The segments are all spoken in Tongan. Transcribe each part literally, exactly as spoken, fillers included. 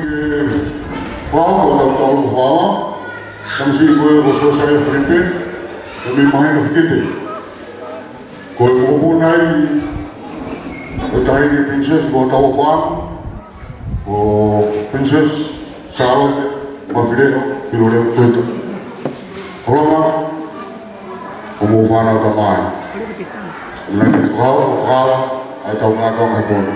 Pau ko tau tau fala, tamasiʻi ko ē ko Siosaia Filipe, ʻoku mei Mahina Fikite. Ko e mokopuna ʻo e Taʻahine Princess ko Tauʻafoʻanga, ko Princess Sālote Mafileʻo Kiloleu Tuita. Holama, ko mo fana tamai. Naʻa ke fala, fala, ʻa e tau ngā tau ngā pono.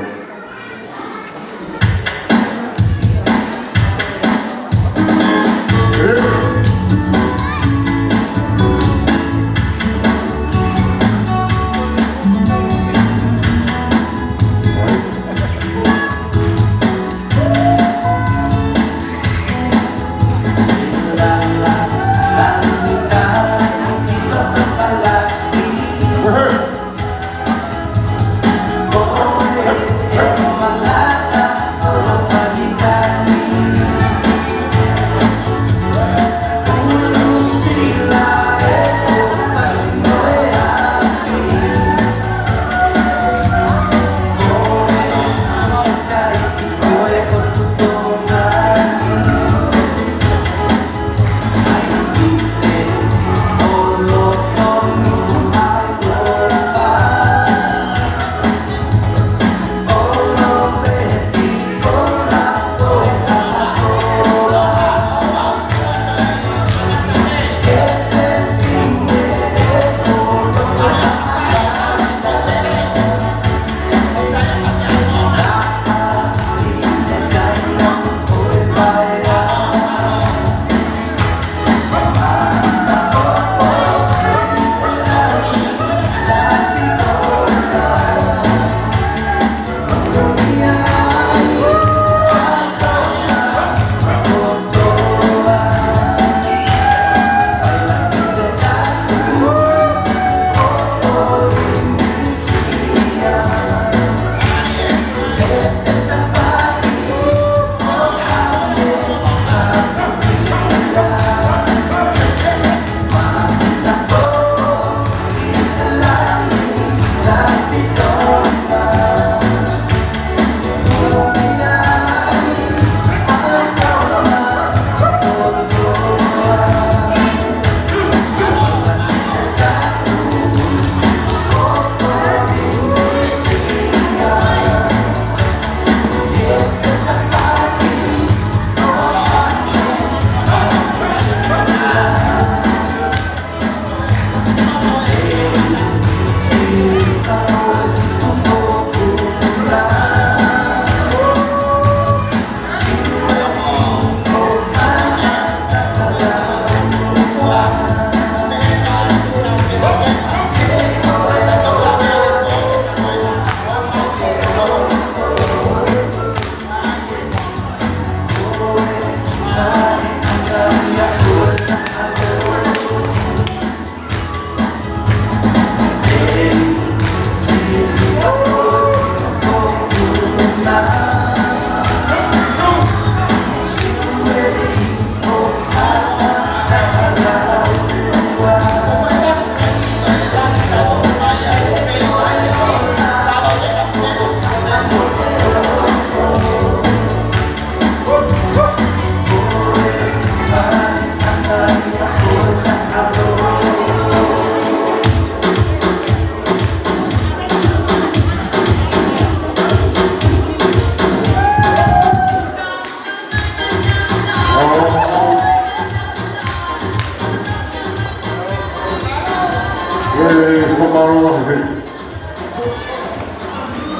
Ē, fakamālō lahi.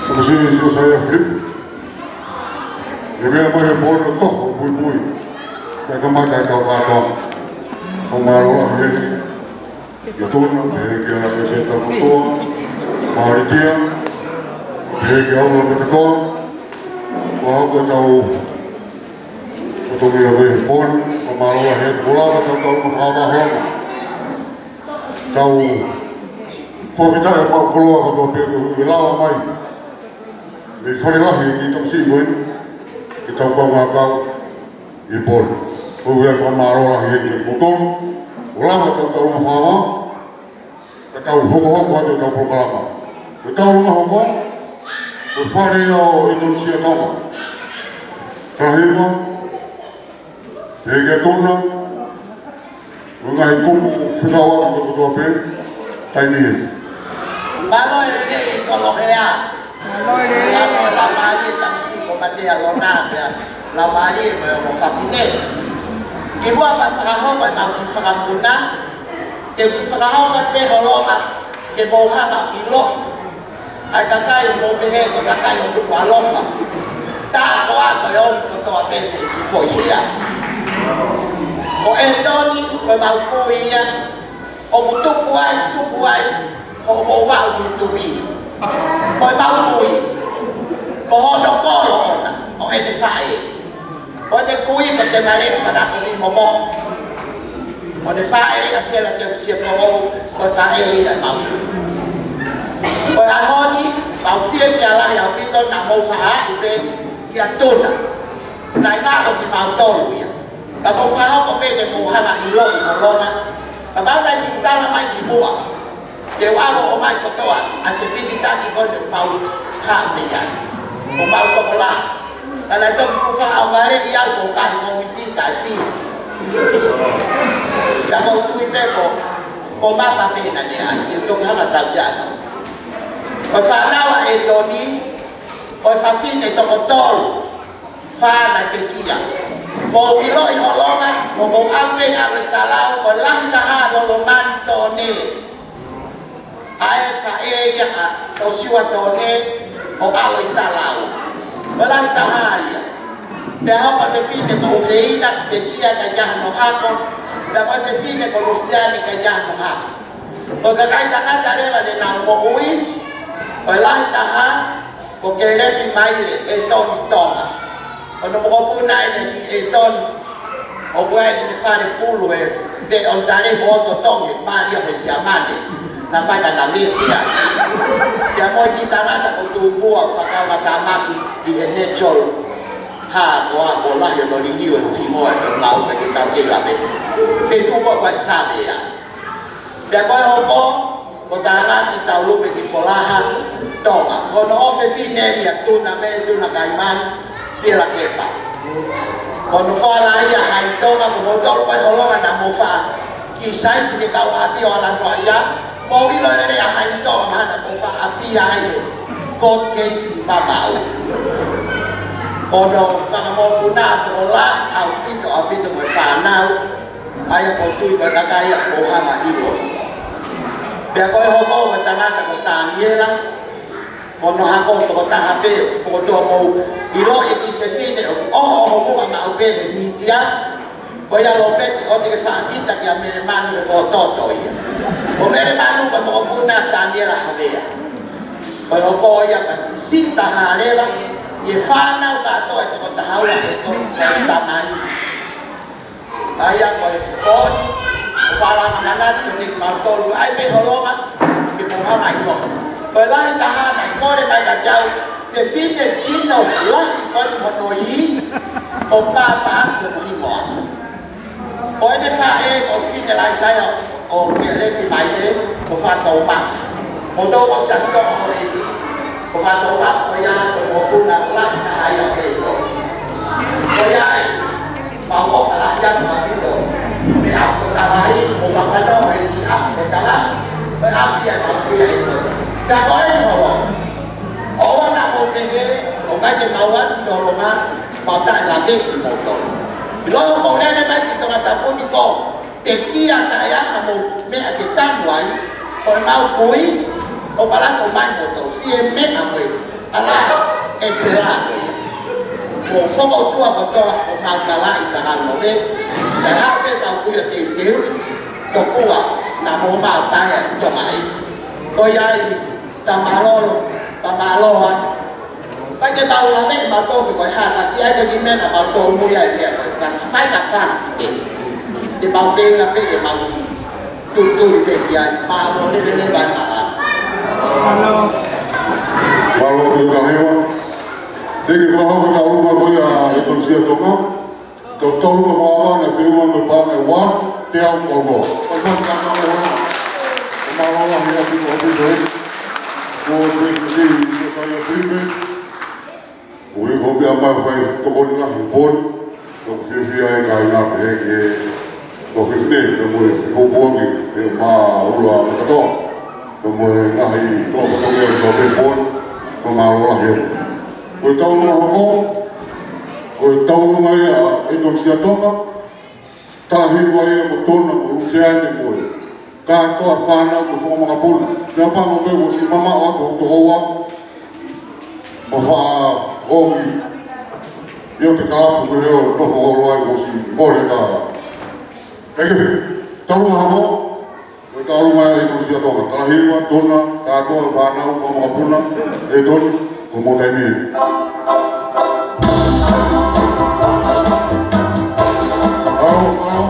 Tamasiʻi Siosaia Filipe. ʻE meʻa mai he pono toko puipui. Kae kamata e kau kātoa. Fakamālō lahi. ʻIo tuna, pehē kia Pēseta Fotoa, Mālitia, pehē kia Aula Metakoa, ʻa ia ko e tau ʻoku tau ʻi he pono, fakamālō lahi he kuo lava tau tau ma fakamaholonga. Tau fakafetaʻi ʻemau koloa kotoa pē kuo lava mai mei fale lahi ʻa e kiʻi tamasiʻi ko eni, ke tau kaungā kau ʻi he pono. Ko ia fakamālō lahi ʻe kimoutolu, kuo lava tau tau ma fakamaholonga. Ka tau hokohoko atu ʻetau polokalama. Ko e tau longa hoko, ko e fale ʻo e ʻItonisia Tonga. Kahiva, Heke Tuna, mo e ngaahi kupu fekauʻaki kotoa pē, taimi ē. Mālō e lelei Kolohea. Mālō e lelei. Mālō e laumālie Tamasiʻi ko Matea Lona pea laumālie mo e ongo fafine. Kimuʻa pea fakahoko ʻemau kiʻi fakamuna, ke u kiʻi fakahoko pē holonga, ke mou hanga ʻo ʻiloʻi ʻa e kakai ʻoku mou pehē ko e kakai ʻoku ʻalofa. Tā koā ko e ʻomi kotoa pē mei he kiʻi foʻi hia. Ko ʻEtoni, ko ʻemau kui ia, ʻoku tupu ai, tupu ai, ʻo mou vaʻu ki tuʻi. Ko ʻemau kui, ko hono kolo ʻona, ʻo ʻene faʻē. ʻO ʻene kui ko Temale Panako Vimomo. ʻO ʻene faʻē ʻa Sela Teusia Foʻou, ko e faʻē ia ʻemau kui. Ko e ʻaho ni, mau fiefia lahi ʻaupito naʻa mou faʻa aʻu pē kia Tuna. Naʻe ngalo kimautolu ia. Ka mou fakahoko pē ke mou hanga ʻiloʻi holonga. Ka mau nai sitala mai kimuʻa. Te u ʻalu ʻo ʻomai kotoa ʻa e fepikitaki ko eni ʻoku mau haʻu mei ai. ʻOku mau tokolahi. Ka naʻe toki fuʻu faʻa ʻauvaleʻi au ko e kau kōmiti taʻefili. Pea ʻoku ou tui pē ko, ko Mapa pē naʻe ʻi ai, ʻe toki hanga tau ia. Ko e fānau ʻa ʻEtoni, ko e fafine toko tolu. Fā naʻe pekia. Mou ʻiloʻi holonga, mou ʻalu pē ʻalu ʻi Talau, ko e lahi taha ʻa Lolomani Tone. ʻA e faʻē ia ʻa Sosiua Tone, ʻo ʻalu ʻi Talau. Ko e lahi taha ia. Pea hoko e fefine ko ʻUheina, pekia, ʻikai ke ʻi ai hano hako. Pea ko e fefine ko Lusiane, ʻikai ke ʻi ai hano hako. Ko e kakai tangata leva ne nau moʻui, ko e lahi taha, ko Kelepi Maile, ʻEtoni Tonga. Ko hono mokopuna ʻeni ki ʻEtoni, ʻoku ʻi ai ʻene fale pulu ē, pe ʻo tale mo ʻoto tonge, Malia mo Siamane, naʻa faika na me pea. Pea mo e kiʻi tangata ko Tupua, ʻo fakamatamaki ʻi he natural. Ha, ko a, ko lahi ʻo liliu e hingoa ʻo e ngāue ke tau kei lave. Pe Tupua ko e savea. Pea ko e hoko, ko Tānaki Taulupe ki Folaha, Tonga. Ko hono ʻofefine ia Tuna Mele Tuna Kaimani, Fiela Kepa. Ko hono foha lahi ia Haini Tonga, ko moutolu ko e holonga naʻa mou faʻa kiʻi saiti ki he kau ʻapi ʻo Alanoa ia, mou ʻilo lelei ʻa Haini Tonga, mahalo naʻa mou faʻa ʻapi ai he court case ʻi Vavaʻu. Ko hono fanga mokopuna tokolahi ʻaupito, ʻaupito mo e fānau, ʻa ia ʻoku ou tui ko e kakai ia ʻoku mou hanga ʻo ʻilo. Pea ko e hoko ko e tangata ko Taniela, ko hono hako toko taha pē, ʻoku ou tui mou ʻilo e kiʻi fefine ʻoku ʻohoʻoho muʻa maʻu pē he mītia, ko ia Lopeti ʻoku teʻeki ke faʻa ʻita kia Mele Manu he ko e toto ia. Ko Mele Manu ko e mokopuna ʻa Taniela Havea. Ko e hoko ia ka sisi taha leva, ʻi he fānau kātoa ʻe toko taha ua ʻe toko tamai. ʻA ia ko e pōni, ko Falana Manatu, ko e kimautolu, ʻai pē holonga, ke mou hanga ʻo ʻilo. Ko e lahi taha naʻe kole mai kia au, fefine sino lahi ko eni mo hono ī, ʻo Pāpā Sino Hingoa. Ko ʻene faʻē, ko e fefine lahi taha, ʻo Kelepi Maile, ko Fatou Mafi. Mo tau ko Siaʻa Sitoka Hoʻi, ko Fatou Mafi ko ia, ko e mokopuna lahi taha ia ʻo e ʻEtoni. Ko ia ē, mau ʻofa lahi atu ʻaupito. Mei he ʻapi ko Tavahi, ʻo Mafano, ʻi he ʻapi ko Tavahi, ko e ʻapi ia mau pia ʻi ʻEtoni. Pea ko eni holo. ʻOua naʻa mou pehē, ʻoku ʻikai ke mau ʻalu ki holonga, mau taʻe laveʻi kimoutolu. ʻIloʻi hoʻomou lele mai ki Tongatapu ni ko e pekia taʻe ʻi ai haʻamou meʻa ke tangutu ai, ko ʻemau kui, ʻoku ʻalu atu mai mo tau fie meʻa mo e ala e tela ko ia. Ko e fokoutua kotoa ʻoku mau kalaʻi tangalo ve, kae haʻu pē ʻemau kui ʻo teuteu, tokua naʻa mou maʻu pē ʻa e Tonga ē. Ko ia ai, tā mālō, tā mālō atu. Pea ke mau laveʻi mautolu ko e hā, ka ʻosi ʻai ko e kiʻi meʻa naʻa mau tōmui ai pea ko e fasi, fai ka fasi ke. Ke mau feinga pē ke mau tutuli pē ki ai, mālō leveleva ʻa e malanga. Mālō. Mālō, Tui Kahewa. Thank you, fakahoko e tau uma ko ia ʻe Tony Siatonga. Tau tolu ka fānau naʻe feʻunga mo e paʻanga ʻe ua, teau koloa. Ko e fasi ka mau ʻohana. Ko e mālō lahi ʻaupito ʻaupito ē. Ko e President, ko Saia Filipe. Ko e ʻuhi ko e meʻa mai fai tokoni lahi pō ni, ʻoku fiefia ai e kāinga pehē ki he tuofefine, pea mo e fefine pōpoaki, pea māʻulua kātoa, pea mo e ngaahi toʻa fatongia ʻi tuofefine pō ni, pea mālō lahi ē. Ko e tauʻolunga hoko, ko e tauʻolunga ia ʻa ʻEitoni Siatonga, Talahiva ia mo Tona mo Luseane mo e kātoa fānau mo fanga makapuna. Meʻapango pē kuo ʻosi mamaʻo atu hoku tokoua. Mo faʻa ʻomi ʻio te kalapu ke heo nofo holo ai kuo ʻosi mole ka. Eke, tauʻolunga hoko, ko e tauʻolunga ia ʻEitoni Siatonga. Talahiva, Tona, kātoa fānau, fanga makapuna, ʻEitoni, ko hoʻomou taimi ē. Mālō, mālō.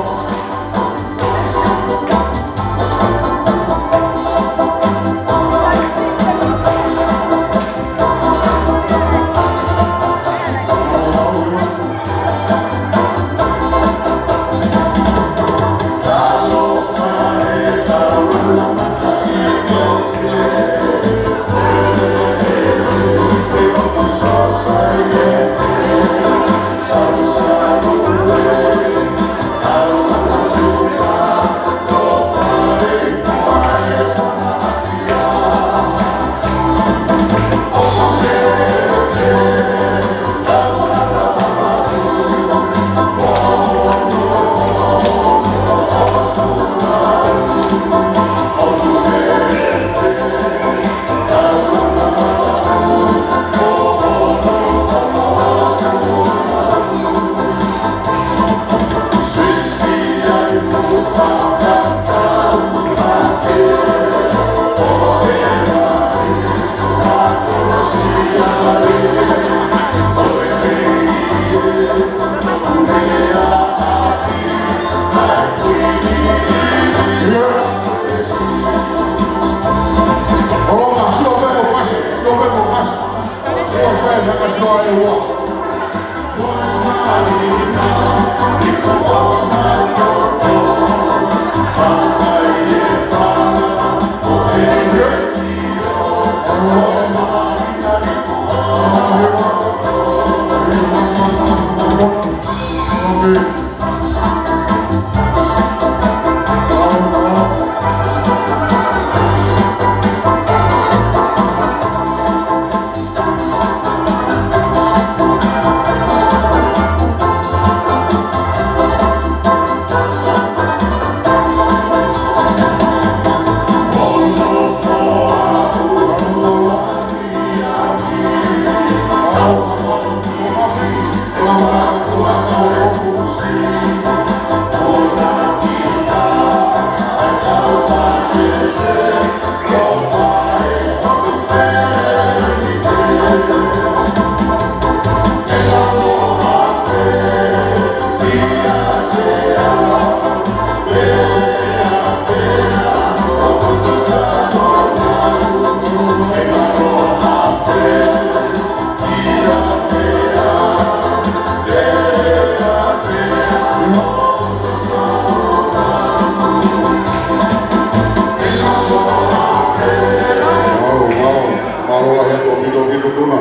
Mālō lahi ʻaupito, ʻaupito Tona.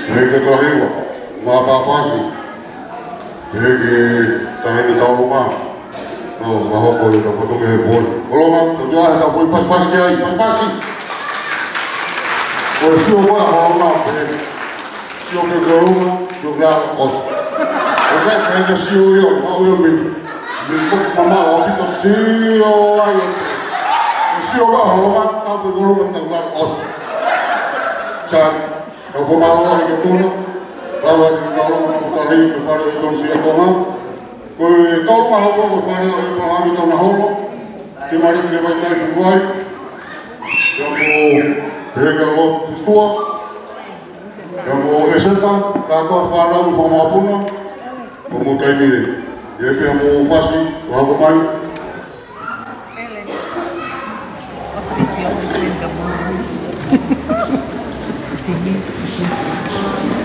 Pehē ki Talahiva, mo Papasi. Pehē ki he taʻahine tauʻolunga. Nau fakahoko e kau fatongia he pō ni. Kolonga, tau ʻai ha kiʻi pasipasi ki ai, pasipasi. Ko e sio ko ē ʻa Kolonga, pehē. Sio ki Kolonga, sio ki ʻAlakosi. ʻOku ʻikai ke sio ia, ʻo ia me, me ko mamaʻo ʻaupito sio ai. Sio ko ē ʻa Kolonga, tau pē Kolonga, tau ʻAlakosi. Sa, kau fakamālō lahi kia Tona, lava atu ki he tauʻolunga ʻo Talahiva mo e fale ʻo ʻEitoni Siatonga. Ko e tauʻolunga hoko ko e fale ʻo ʻEpalahame Taunaholo, Temaleki Levaitai Fuluai, pea mo Peheka Lofisitua, pea mo ʻEseta, kātoa fānau mo fanga makapuna, ko hoʻomou taimi ē. ʻE pea mo Fasi, ʻo hoko mai.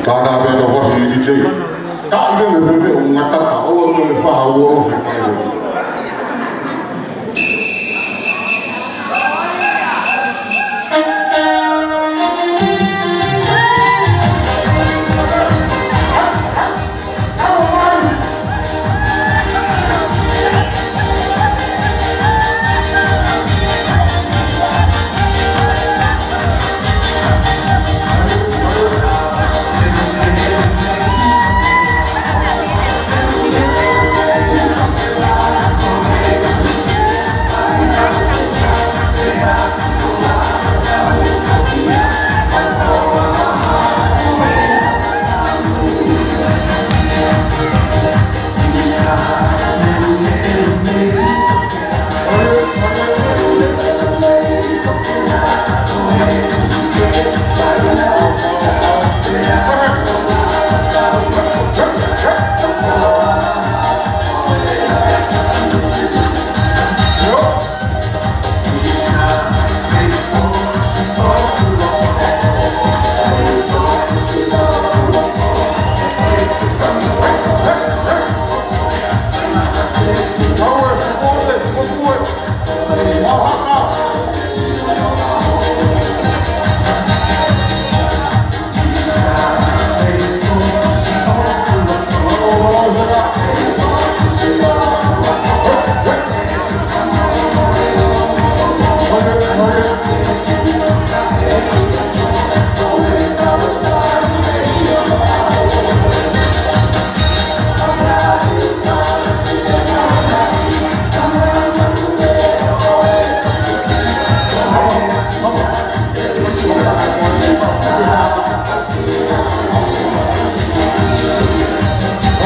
Kātaki pē ʻa Fasi ʻi he D J. Ka ʻi he meʻa pē ʻo ngata ta, ʻoua te ke faha uolo se fale ko.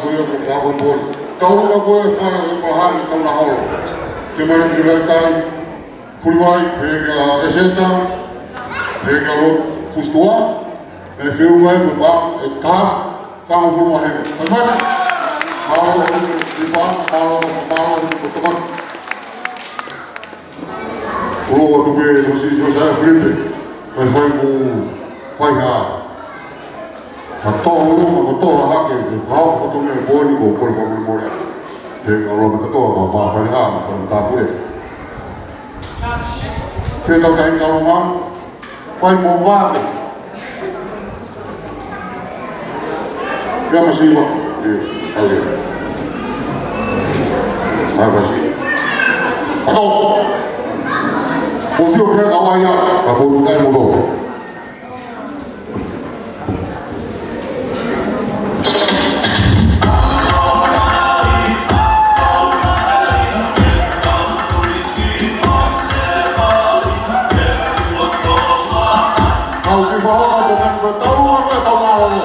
ko ia ko Pākopoli. Tau ʻofa ko e fale ʻo Epalahame Taunaholo. Te mare ki lai tai, Fulivai, pehē kia ʻEseta, pehē kia Lotu, Ustua, e fiu mai mo e pā, e taha, fanga fulu mā heni. Pasi pasi. Mālō, mālō, mālō, mālō, mālō. Ulo atu pē, Tamasiʻi Siosefa Filipe. Fai fai mo, fai ha. Ha tō ulo, ma ko tō ha ke, ke fao, ko tō me poni, ko, ko fai mo mole. He ka ulo ma tō, ma, ma fai ha, ma fai tāpule. Ke tau kai ka ulo ma. Fai mo vave. Ia masiva. Ia, ʻalu ia. Mavasi. Ato. Ko sio ke ka wai ia, ka ko kai mo tō. Kau ki fahoka tō manu ko tau ua ko tau mālōlō.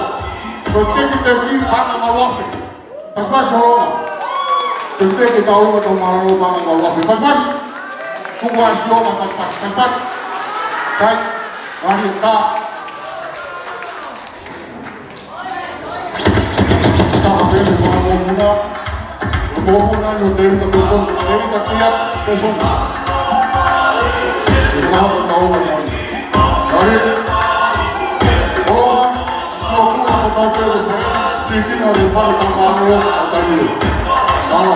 Ko teki teki panga mawafe. Pasi pasi holonga. Ko teki tau ua tau mālōlō panga mawafe. Pasi pasi. Kuku asi oma pasi pasi. Pasi pasi. Kai. Mani ta. Taha pē mo e mokuna. Mokuna no te uta toko, te uta kia, te sona. Te kaha ko tau na mani. Ari. Oa, mokuna ko tau pē ko. Speaking of the Father, tau mālō, tau tani. Mālō.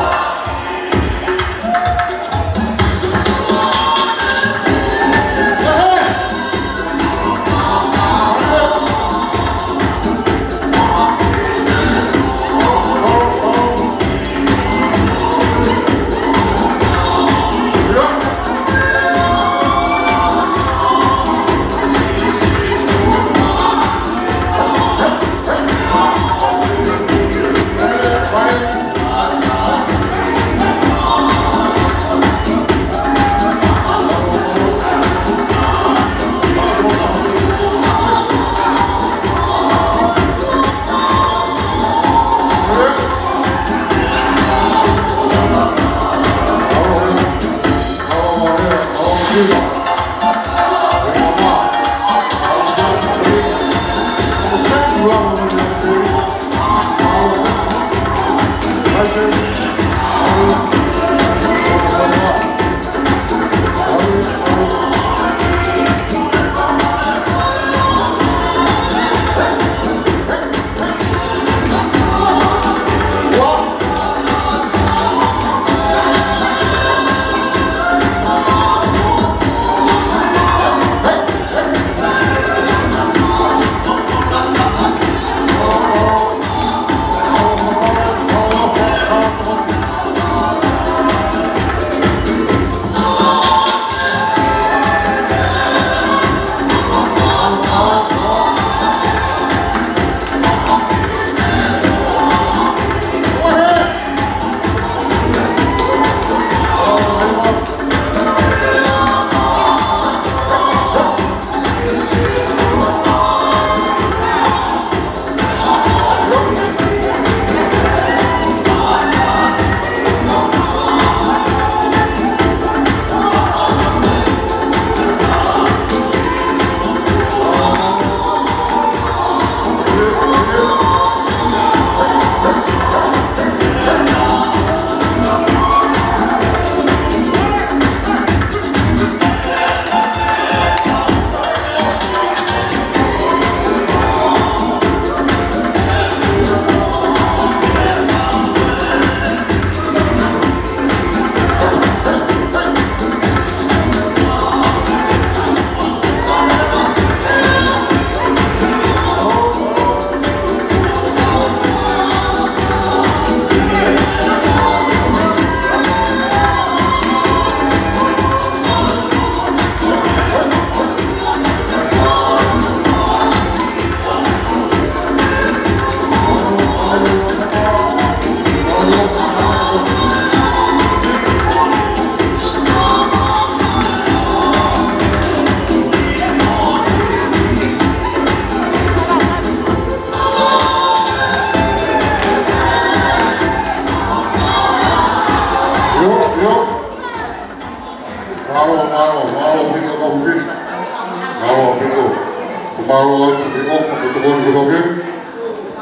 Mālō atu ki he ʻofa mo e tokoni kotoa pē.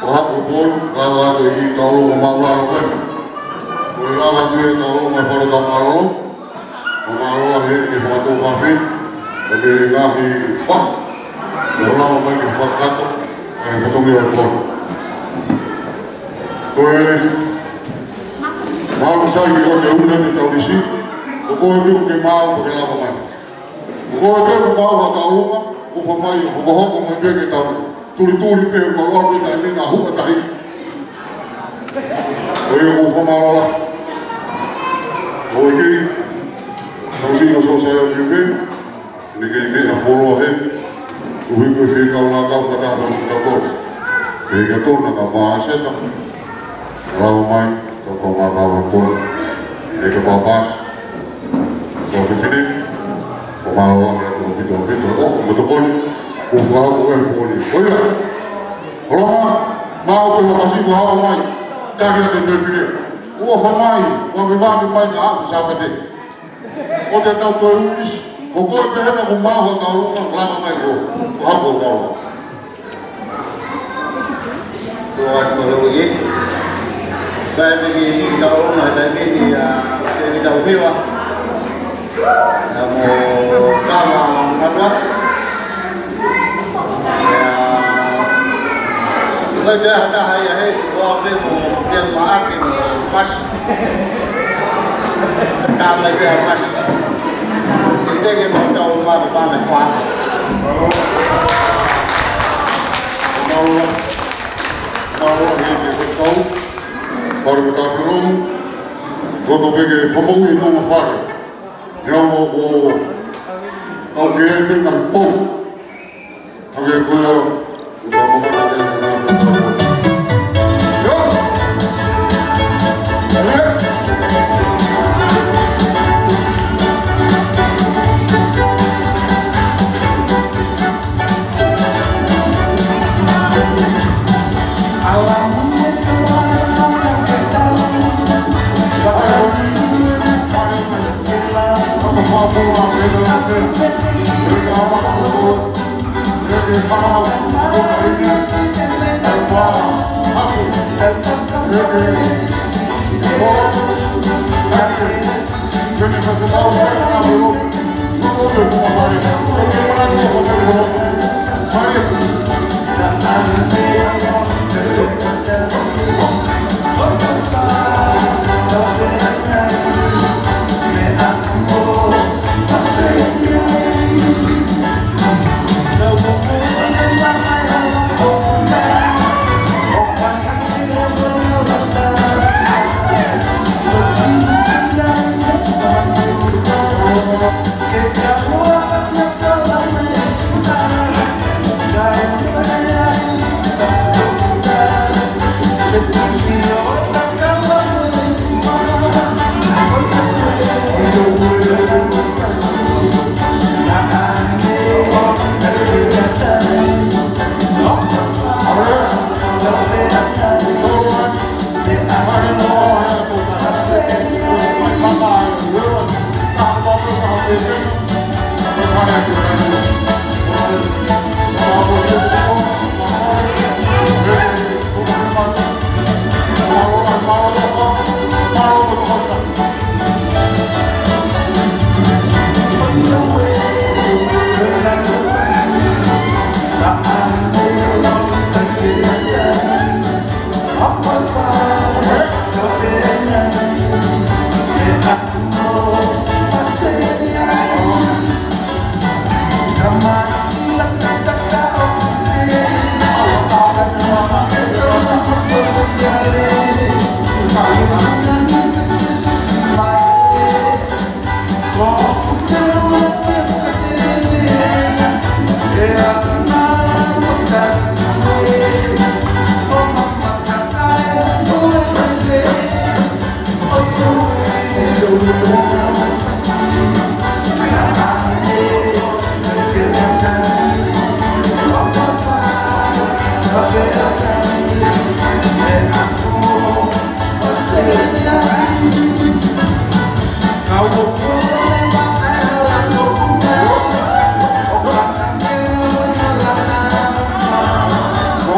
Ko e hako pō ni, lava atu e kiʻi tauʻolunga māʻulalo ko eni. Ko e lava atu e tauʻolunga fale tau mālō. Ko e mālō lahi ki he fakatuʻa fafine, ʻo e ngaahi pā. Ko e lava mai ki he fakakakato, ʻa e fatongia ʻo e pō ni. Ko e mālō sai ki he ʻotu ʻo e ʻū meʻa ke tau ʻi siʻi, ko koe pē ʻoku ke maʻu pea ke lava mai. Ko koe pē ʻoku maʻu ha tauʻolunga, ʻofa mai, hokohoko mai pē ke tau tulituli pē, ʻo maʻu pē taimi na huka tahi. Ko ia ʻoku ou fakamālō lahi. Ko e kei, tau siʻi ʻo sō sai ʻo fiu pē, ne kei meʻa fuoloa heni, ʻuhi ko e fie kau lākau ka taha tau fika tō. Pea ka tō na ka pā seta, lau mai, tau kau ngā kau e pō ni, e ka pāpasi, tau fefine, ko mālō lahi atu ʻaupito ʻaupito, ʻofa mo e tokoni, kuo fakahoko e pō ni. Ko ia, Holonga, maʻu pē ha fasi fakahoko mai, taki atu e pepile. ʻOfa mai, ʻofa mai, mai na, ʻa, Sāpate. ʻO te tau toe ui ʻi siʻi, ko koe pē hena ʻoku maʻu ha tauʻolunga, lava mai ko, ko hako tau. Ko ai, mālō ʻaupito. Sai pē ki he tauʻolunga, he taimi ni, ʻa, ke ki tau hiva. ʻA mo kama matuafi. ʻIo, ʻoku ʻikai ke ʻi ai ha taha ia he, ʻoku ʻi ai pē mo, pē mo ʻAki mo Masi. Ka mai pē ʻa Masi. ʻIkai ke mau tau ma ka pana fasi. Mālō. Mālō, mālō, he te kau. Fale mo Tāpelo. Koto pē ke fakamoʻui e tonga fale. Ia mo ko au ke ai pē ngaahi pō. Hake ko ia, ʻo ka mamana ke na. Ia.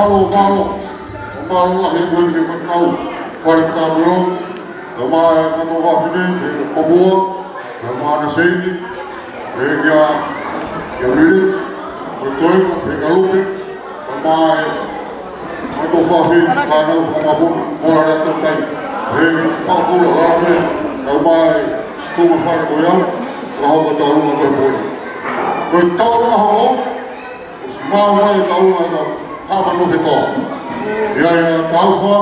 Mālō, mālō, mālō lahi atu ki he faifekau Fale Fakatapulelulu, kae ʻumaʻā e fanga tuofāfine, ʻe Kopua, kae ʻumaʻā ʻAna Seini, ʻe kia, kia Vili, ko e toenga, ʻe kia Lupe, kae ʻumaʻā e fanga tuofāfine, fānau, fakamāpuna, Mola Lea Tautai, ʻe Fakakula, Lalamea, kae ʻumaʻā e tuʻunga fale ko ia, ka hoko atu ʻa e ʻaho ko e pō ni. Ko e tau ʻaho, ʻosi maʻu mai e tau ʻa e Haʻa Manofetoa. ʻI ai ʻa Taufa,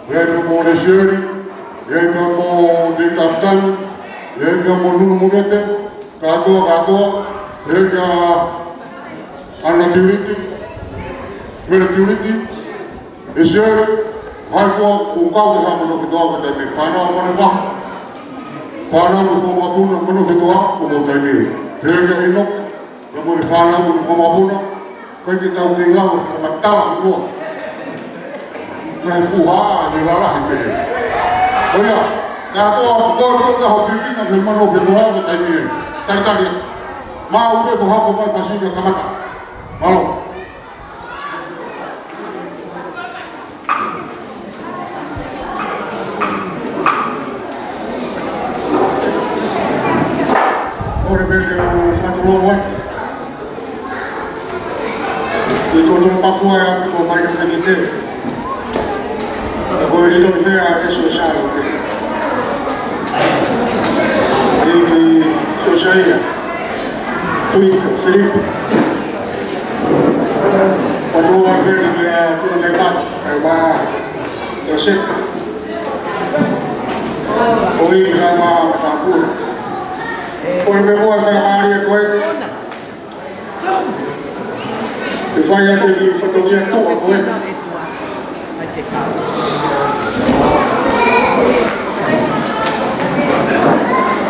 ʻi ai pē mo Lesieli, ʻi ai pē mo Tei Kapitani, ʻi ai pē mo Nunu Mokete, kātoa, kātoa, ʻe kia ʻAna Tiuliti, Mele Tiuliti, Lesieli, hai koā ʻoku kau ki he Haʻa Manofetoa ko e taimi ni, fānau Manoa, fānau mo e fakamāpuna Manofetoa, ko e taimi ni. ʻE kia ʻInoke, pea mo e fānau mo e fakamāpuna, ʻikai ke tau kei lava fakamatala ki muʻa. Naʻe fuha, ne lalahi pē. ʻOia, kātoa, ko e tau ka ho pikinga ki he Manofetoa ko e taimi ni. Talitali. Maʻu pē fakahoko mai fasi ka kamata. Mālō. ʻOku ou pehē ke u fakatulou atu. ʻI he tōtō mafua ʻa e ko mai ka fenite. Ko e lito pē ʻa e sōsaieti. ʻEiki Siosaia. Tuʻi ko Filipe. Ko e tō ʻa e pehē ki he tuʻunga ʻi mata, ʻi mata. Ko Seta. Ko e ʻi mata ʻa Tāpuna. Ko e meʻa ʻoku fakamālie ko ē. ʻE fai atu e kiʻi fatongia tuʻa ko ē.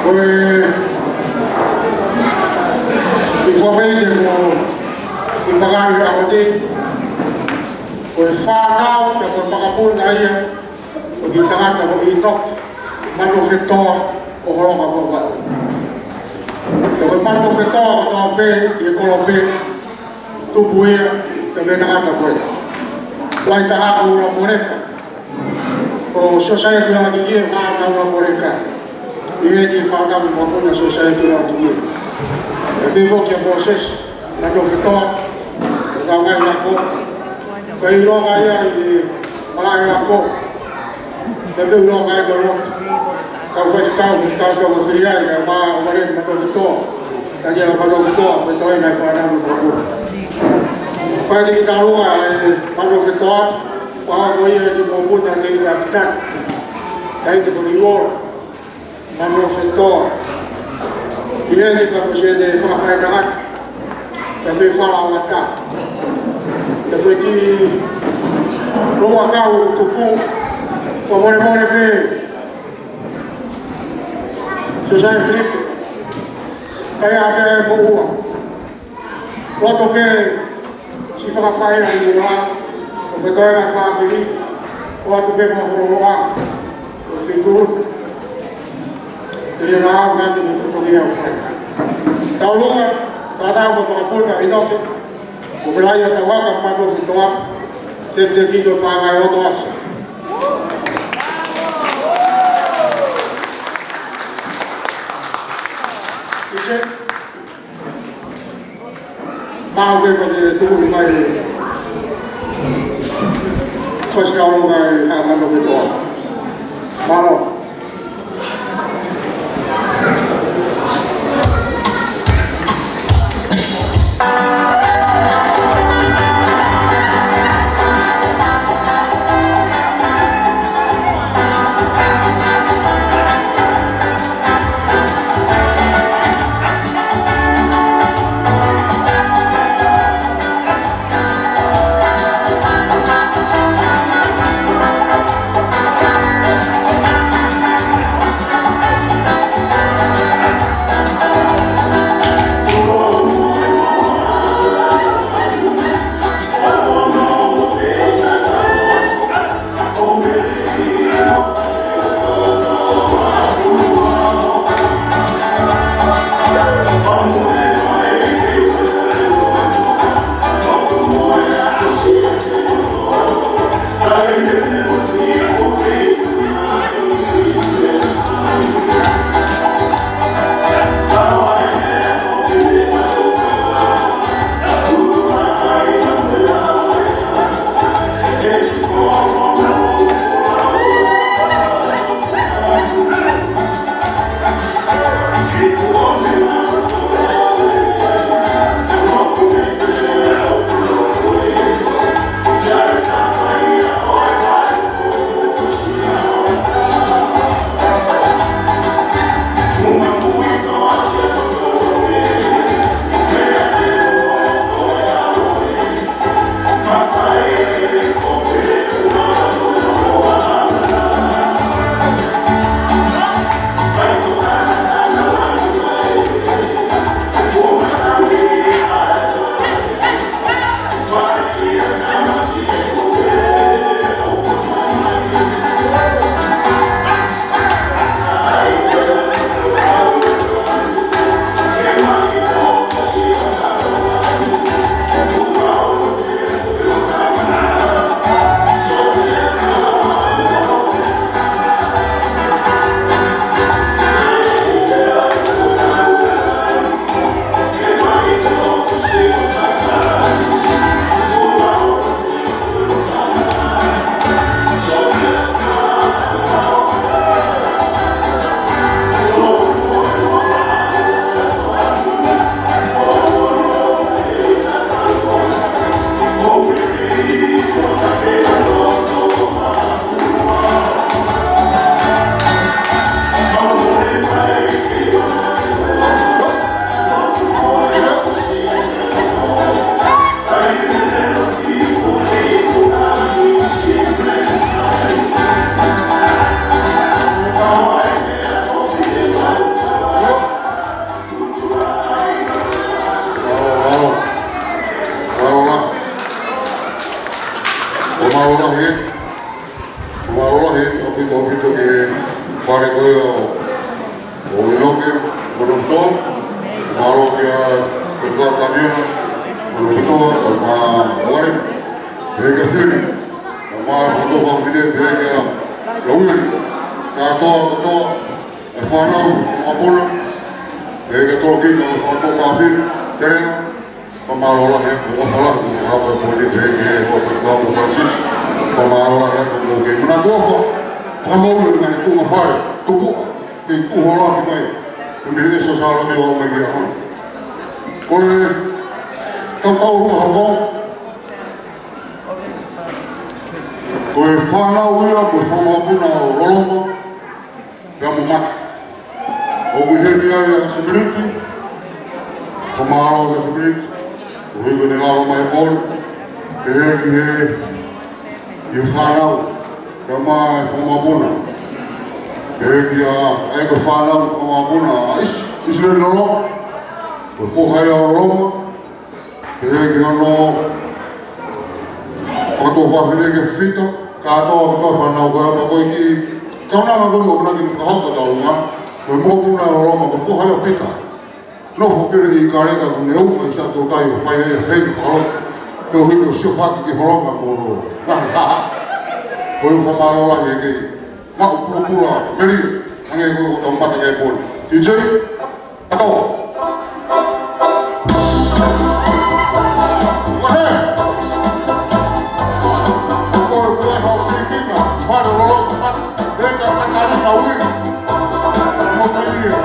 Ko e, ʻi Fakaʻeiki mo, ʻi Pakari ʻa Hoti. Ko e fānau, pea ko e makapuna ia. Ko e kiʻi tangata ko ʻInoke Manofetoa ʻo Holoka Vavau. Ko e Manofetoa kotoa pē ʻi he kolope, tupu ia, pea mei he tangata ko ē. Lahi taha ko Ula Moleka. Ko Siosaia Tuʻihaʻapikikie, mā Ula Moleka. ʻI heni fānau mo makapuna Siosaia Tuʻihaʻapikikie. Pea pehē foki kia Mōsese Manofetoa, ko e kau ngaahi ako. Ko e ʻilonga ia ʻi he malaʻe ako. Pea pehē ʻilonga ia ko Loto. Kau faifekau, faifekau kau fili ai, kae ʻumaʻā ʻa Vale Manofetoa. Taniela Manofetoa, ko e toenga e fānau mo makapuna. Fai kiʻi talanoa ʻa e Manofetoa, pea ko ia ʻi he makapuna ʻa Tei Kapitani. Kae ʻi he ko Liuola Manofetoa. ʻI heni pea ko Siete Fakafaʻitangata. Pea mei Falaoata. Pea ko e kiʻi loua kau tuku. Fakamolemole pē. Siosaia Filipe. Kai a pē mo ua. Loto pē siʻi fakafaʻahinga ʻi muʻa, ʻo pē toe ngaahi fāmili, ʻo atu pē mo holo loa, ʻo fitu. Telia na au ngatu ni foto ni au fai. Tau lunga, tatau mo makapuna ʻInoke, ʻo pē lahi ʻa Tauhaka Manofetoa, te te kito pā ngai oto aso. Ise, Mau ke pake tuku ni mai. Fasi kau lo mai Haʻa Manofetoa. Mālō. Mālō lahi ē. Mālō lahi ē, ʻaupito, ʻaupito ki he fale ko ia ʻo, ʻo ʻInoke, Manukautoa. Mālō kia Tokua Taniela, Manukautoa, mo Vale, pehē kia Fili, mo e fakatuofāfine, pehē kia, kia Uili. Kātoa, kātoa, e fānau, fakapuna, pehē kia Tolokina, fakatuofāfine, Telena, Fakamālō lahi atu, ʻofa lahi atu, ʻa e pō ni pehē ki he ʻOtua ko Francis. Fakamālō lahi atu, ko e kei manatu ʻofa, fakamoʻoni e ngaahi tuʻunga fale, tupuʻa, kei tuʻu holo atu mai. Ko e meʻa ʻe so Sālote ʻo aʻu mai ki he ʻaho ni. Ko e taʻu ʻe ua hoko, ko e fānau ia, ko e fānau mapuna ʻo Loloma, pea mo Mata. ʻOku ʻi heni ai ʻa Sipiliti, fakamālō kia Sipiliti, koeʻuhi ko ʻene lava mai e pō ni, pehē ki he, ki he fānau, pea mo e fanga mapuna. Pehē ki he, ʻa e ko e fānau fanga mapuna, ʻa ʻIsi, ʻIsileli Loloma, ko e foha ia ʻo Loloma, pehē ki hono fakatuofāfine ko Fifita, kātoa, kātoa fānau ko ia pea ko e kiʻi kaunanga ko eni ʻoku ʻamanaki ke fakahoko ʻi taʻengata, ko e mokopuna ʻo Loloma, ko e foha ia ʻo Pita. Nofo pē ʻi Kaleka, ko ʻene ʻumaʻā ʻi Siaʻatoutai ʻo fai ai e feinga fakalotu. Koeʻuhi ko e sio hake ki Holonga mo hono ngaahi haʻahaʻa. Ko e fakamālō lahi ē ki he maʻu pulapula melie, hangē ko ʻetau mamata ki ai he pō ni. D J? Ako. Wahe. Ako, ako, ako, Filitina. Fale Loloma, Mata. Reka, Katalina, Ui. Mo Talia.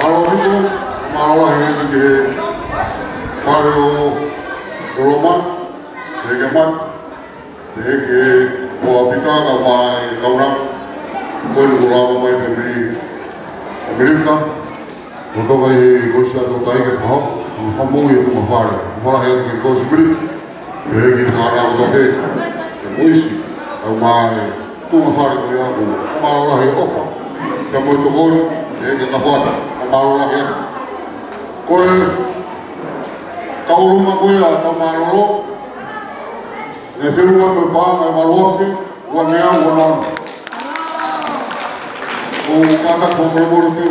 Mālō ʻaupito, mālō lahi atu ki he Fale ʻo Loloma, ʻEiki Mata, ʻEiki ʻo Apita, kae ʻumaʻā e kaunanga, ko eni kuo lava mai pē mei ʻAmelika, kuo toka ʻi he kolosi ʻa Tokaiʻi ke fakahoko, ʻo fakamoʻui e tuʻunga fale, ʻo fakalahi atu ki he kolosi Mili, ʻEiki fānau kotoa pē, ʻe Moisi, kae ʻumaʻā e tuʻunga fale ko ia, ʻoku mālō lahi e ʻofa, pea mo e tokoni, ʻEiki ka fata, ka mālō lahi atu. Ko e tauʻolunga ko ia ʻa Taumālōlō, naʻe feʻunga mo e paʻanga ʻe valu afe, uangeau uanoa. ʻOku kātaki fakamolemole pē,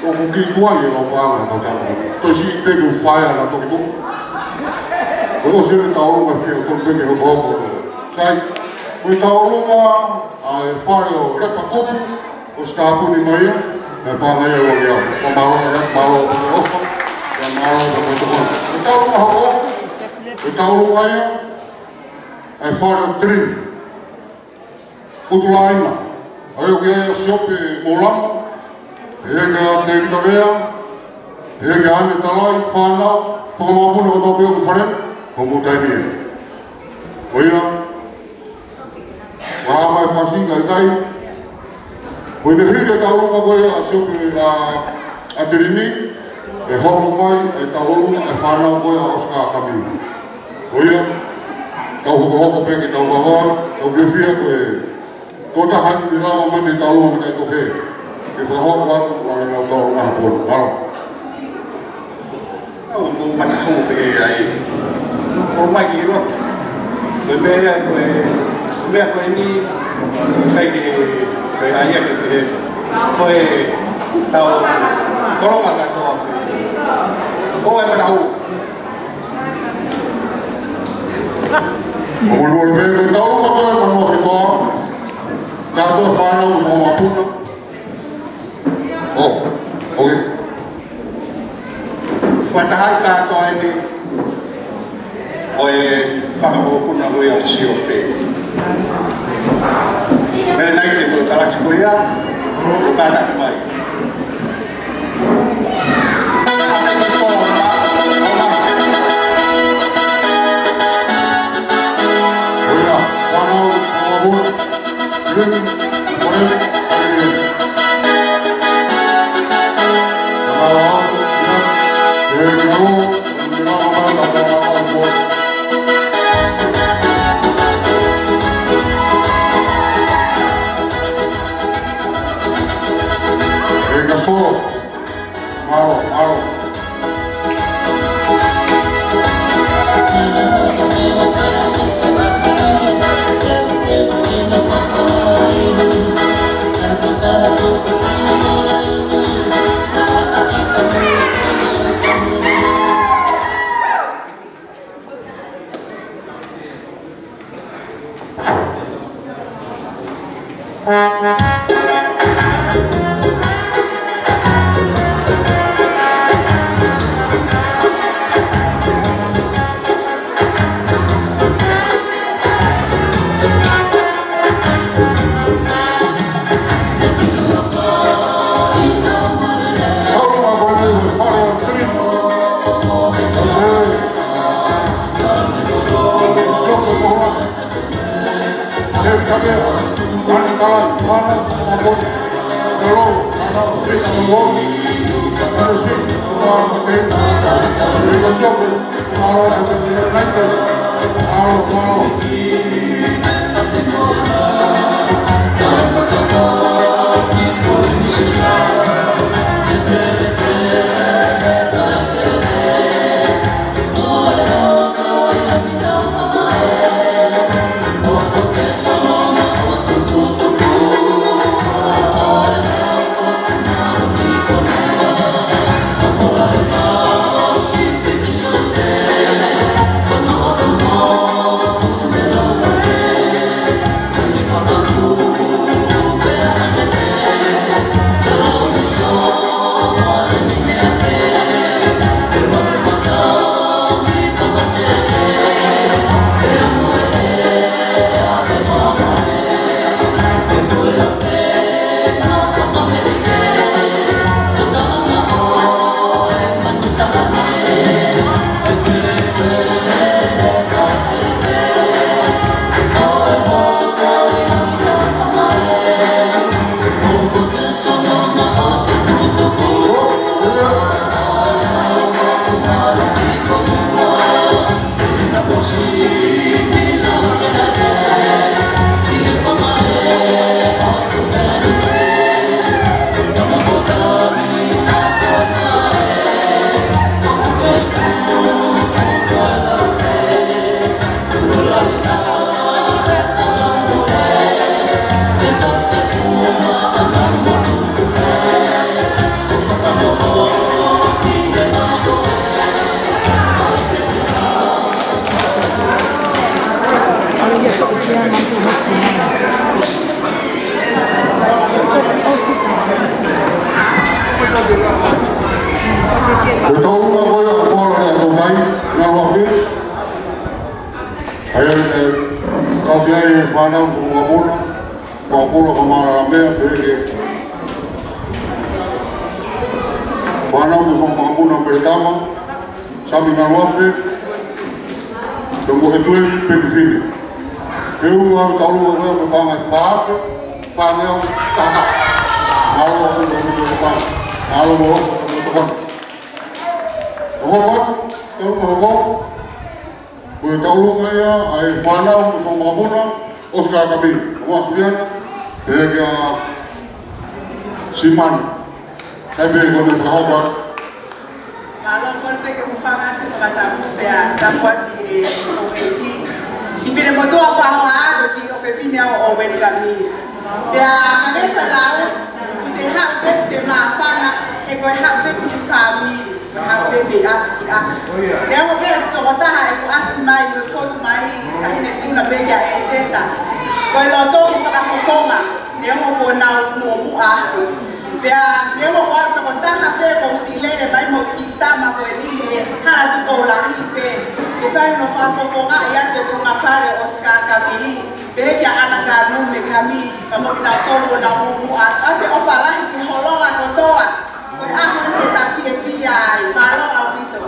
ʻoku kiʻi tuai e lau paʻanga ʻa e kau tama. Toe siʻi pē ke u fai ana toki tuku. Ko e ʻosi e tauʻolunga fie ʻo tonu pē ke hokohoko. Sai, ko e tauʻolunga ʻa e fale ʻo Lepa Kupu, ʻosi tāpuni mai ia, naʻe paʻanga ia ʻe uangeau. Fakamālō, ʻe mālō, ʻe ʻofa, ʻe mālō, ʻe mālō, ʻe tauʻolunga hoko, ʻe tauʻolunga ia, ʻa e fale ʻo Tilini. Utulaina, ʻa ia ʻoku ʻi ai ʻa Siope Moulamo, ʻEiki Tēvita Vea, ʻEiki ʻAne Talai, fānau, fanga mokopuna kotoa pē ʻoku ʻi fale, ko e mou taimi ē. Ko ia, ua mai fasi ka ʻikai, ko ʻene hili e tauʻolunga ko ia ʻa Siope ʻa, ʻa Tilini, ʻe hoko mai e tauʻolunga e fānau ko ia ʻa Oscar Kamiu. Ko ia, tau hokohoko pē ke tau vavā, tau fiefia ko e tokotaha ni lava mai mei he tauʻolunga mei Taitofe. Ke fakahoko atu ʻa e lau tauʻolunga hapona. Mālō. ʻOku ou mataʻu pē ai. Ko mai ki loto. Ko e meʻa ia ko e, meʻa ko eni, ʻikai ke, ko e ʻai ake pē. Ko e tau, tolonga kātoa. Ko e mataʻu. ʻOku ou ʻilo pē ko e tau loka ko e mano fetoa. Kātoa fānau mo fanga mokopuna. ʻO, ʻoku fakataha kātoa eni ʻo e fanga mokopuna ko ia ʻo Siope. Meʻa nai ke mo kalasi ko ia, ʻo kātaki mai. Mālō, mālō. ʻE, ʻe, kau ki ai e fānau Soʻomakapuna, Fakapula Kamala Lamea, pehē ki he fānau Soʻomakapuna Meletama, Sami Ngaluafe, pea mo ʻEtueli Penifini. Feʻunga ʻo e taʻu ʻuluaki ko e paʻanga ʻe fā afe, fāngeau taha. Mālō ʻaupito, ʻaupito, ʻaupito. Mālō, mālō, mālō, mālō. ʻO hoko atu, taʻu ʻuluaki, ko e taʻu ʻuluaki ia ʻa e fānau ʻo Soʻomakapuna, ʻOsi Kakami, ʻo Masuliana, pehē kia Simana. Kae pehē ko ʻene fakahoko atu. Mālō, kole pē ke u hūfanga he fakatapu pea tapu atu ki he houʻeiki. Ki Finemotuʻa Fahoha, ko e kiʻi ʻofefine au ʻo Uenikami. Pea hangē ko e lau, ʻoku te haʻu pē te māfana, he ko e haʻu pē ki he fāmili. Haʻu pē mei ʻapi ki ʻapi. Neongo pē ʻeku tokotaha ʻeku ʻasi mai mo e fotu mai, ka hine tuna pē kia ʻEseta. Ko e loto ʻi fakafofonga, neongo kuo nau muʻomuʻa atu. Pea neongo ko au tokotaha pē ʻoku ou siʻi lele mai mo e kiʻi tama ko eni he hala Tupou Lahi pē. Ke fai hono fakafofongaʻi atu e kuonga fale ʻo ʻOsi Kakami. Pehē kia ʻAna Kanu mo Kami, ka mo kinautolu ʻoku nau muʻomuʻa atu. ʻOfa lahi ki he holonga kotoa. Ko e ʻaho ni ke ta fiefia ai. Mālō ʻaupito.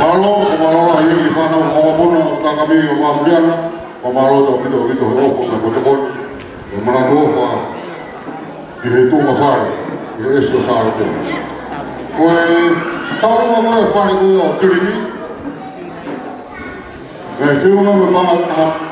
Mālō, ʻo mālō lahi ki he fānau Soʻomakapuna, ʻOsi Kakami ʻo Masuliana, ʻo mālō ʻaupito, ʻaupito he ʻofa mo e tokoni, ʻo e manatu ʻofa ki he tuʻunga fale, ki he ʻEsi ʻo Sālote. Ko e taʻu ʻuluaki ko e fale ko ia ʻo Kilimi, naʻe feʻunga mo e paʻanga ʻe taha,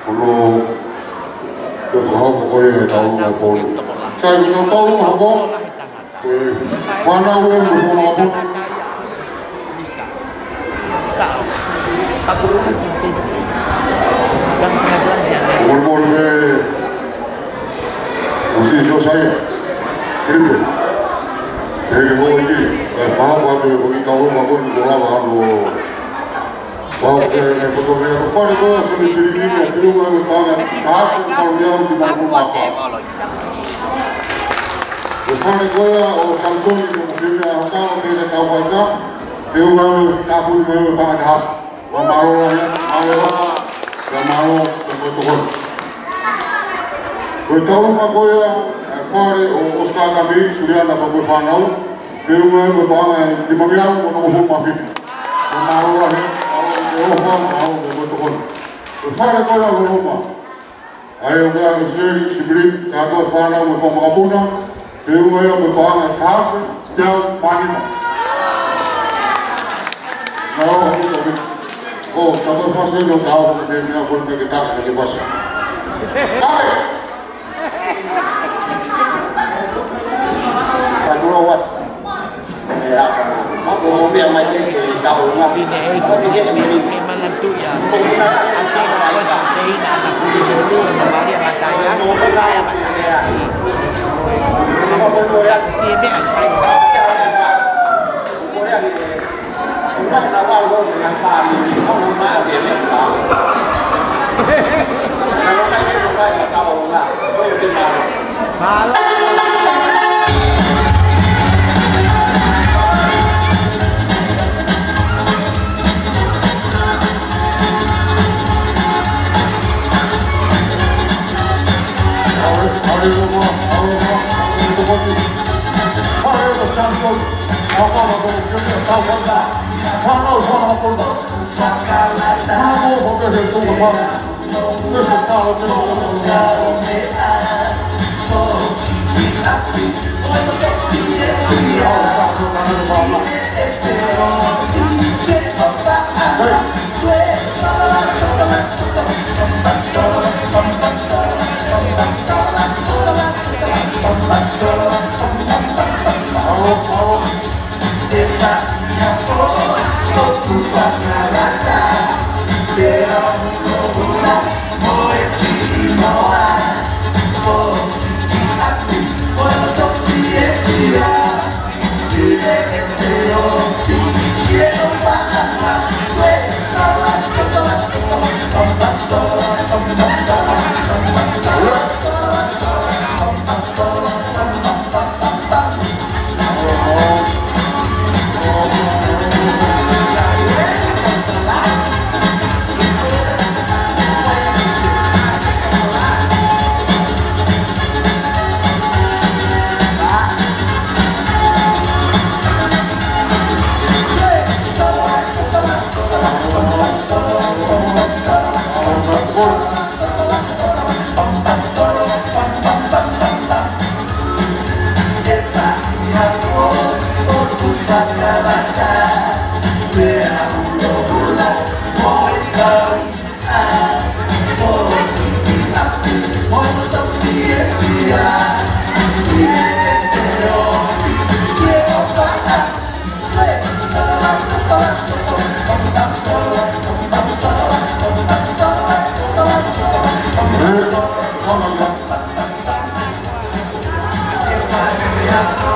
Ko hono, ko e fakahoko ko ia e taulunga e foʻi. Sai, ko e taulunga hoko, ko e fānau ē mo e fānau ʻaponga. Ko e molemole ē, ʻo Sīsū Saia, Filipe. Pehē ki he houʻeiki, ʻe fakahoko atu e foʻi taulunga ko eni kuo lava hono Pau ke ne koto mea ko e fale ko ia ʻo Soni Pilimini ʻa e feʻunga ʻo e paʻanga taha afe mano meau nimangofulu mā fā. Ko e fale ko ia ʻo Samisoni Mokofiemea Hokao pea ne tau faika, feʻunga ʻo e tāpuni mai ʻo e paʻanga taha afe. Fakamālō lahi, mālō, fakamālō, fakamālō tokoni. Ko e taulunga ko ia ʻa e fale ʻo Oscar Kami Suliana pea mo e fānau, feʻunga ʻo e paʻanga ʻe nimangeau mo nongofulu mā fitu. Fakamālō lahi, mālō e ʻofa, mālō e tokoni. Ko e fale ko ia ʻo Loloma, ʻa ia ʻoku ʻi ai ʻa ʻIsileli Sipilini, kātoa e fānau mo e fanga makapuna, feʻunga ia mo e paʻanga ʻe taha afe teau mā nima. Nā, ʻo, ʻo, ʻo, ka ko e fasi ʻo taha afe ko e feʻunga ko e meʻa ke taha ke fasi. Kae! Ka tulo wat. Ē, ʻa, ma ko o mea mai ke, ke tau ngā. Fine ʻEiki, ke ke ke mana tuia. Ko muna ʻa e sānga ʻo e teina ana kuli hulu, ma Maria Mataiasi. Ko muna ʻa e fine ʻEiki. Ko muna ʻa e fine ʻEiki. Mālō.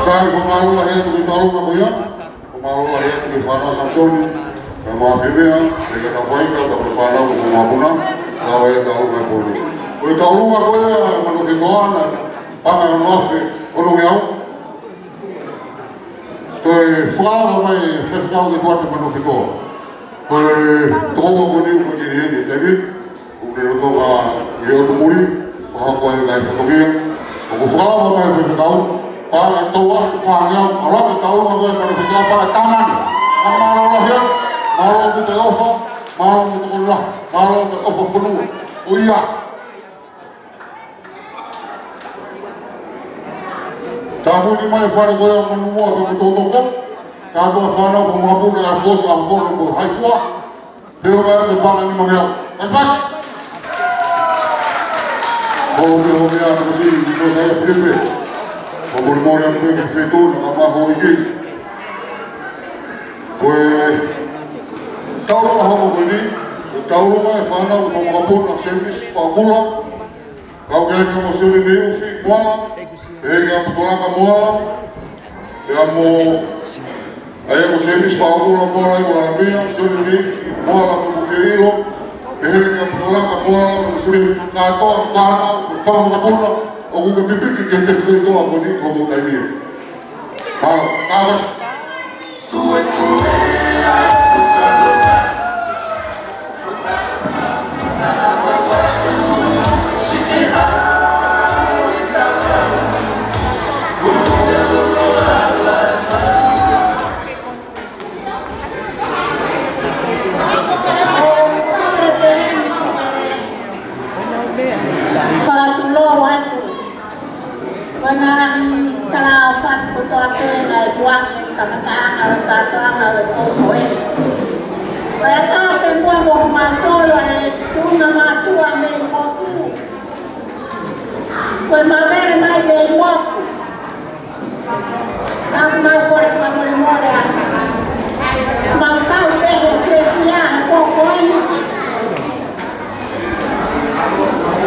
Sai, fakamālō lahi atu ki he tauʻolunga ko ia. Fakamālō lahi atu ki he fānau Samisoni, kae ʻumaʻā Finemea, pea ki he kau faʻahinga, pea mo e fānau, mo e fanga mokopuna, lava e tauʻolunga ko eni. Ko e tauʻolunga ko ia ʻa Manukifetoa, paʻanga ʻe ono afe ono ngeau. Ko e fakalava mai e faifekau ke tuate Manukifetoa. Ko e tokoua ko eni ko Kenieni David, ʻoku ne lolotonga ʻi he ʻotu muli, fakahoko ai e ngaahi fatongia. ʻOku fakalava mai e faifekau, paʻanga ʻe tolu afe fā ngeau, ʻalu atu e tauʻolunga ko ia ʻa Manukifetoa, paʻanga ʻe taha mano. Fakamālō lahi atu, mālō hoʻomou ʻofa, mālō hoʻomou tokolahi, mālō hoʻomou ʻofa fonua. ʻOiauē. Tāpuni mai e fale ko ia ʻo Manumoa pea mo Totoko. Kātoa e fānau, fanga mokopuna, ʻa e fōsi, ʻa e fono mo e haifua. Feʻunga ʻa e paʻanga ʻe nima ngeau. Pasi, pasi. Ko e meʻa, ko e meʻa, ko e meʻa, ko e meʻa, ko e meʻa. Ko e meʻa, ko e meʻa, ko e meʻa. Ko e tauʻolunga hoko ko eni, ko e tauʻolunga e fānau, fanga mokopuna, Semisi Faʻakula. Kau ki ai mo Sione Neiufi Moala, pehē kia Motolaka Moala, pea mo, ʻa ia ko Semisi Faʻakula Moala ʻi Moala Mea, Sione Neiufi Moala mo Fiailo, pehē kia Motolaka Moala mo Sione, kātoa e fānau, mo e fanga mokopuna, ʻoku ke pipiki ki he tefitoʻi toʻa ko eni ko hoʻomou taimi ia. Mālō, kātaki. Fakatulou atu. Ko e ngaahi talaʻofa kotoa pē naʻe ʻoatu ʻi he kamataʻanga ʻo e kātoanga ʻo e pō ko eni. Ko e ʻatā pē muʻa mo kimautolu ʻa e tuʻunga mātuʻa mei motu. Ko e māvele mai mei motu. Ka ʻoku mau kole fakamolemole atu. Mau kau pē he fiefia he pō ko eni.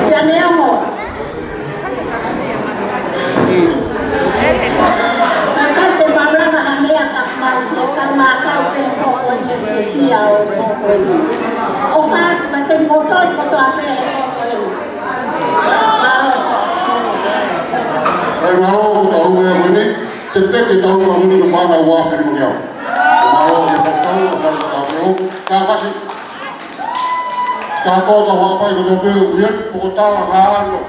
Pea neongo naʻe ʻikai te mau lava ha meʻa, ka mau fie kau, mau kau pē he pō ko eni he fiefia ʻo e pō ko eni. ʻOfa atu kiate kimoutolu kotoa pē he pō ko eni. Sai, mālō hoʻomou tauʻolunga ko eni. Te te ke tauʻolunga ko eni ko e paʻanga ua afe nima ngeau. Mālō ki he faifekau, ko e fale ka tau pelo. Kātaki. Kātoa e kau haʻapai kotoa pē, ʻoku ʻi ai e pokotala hā ano.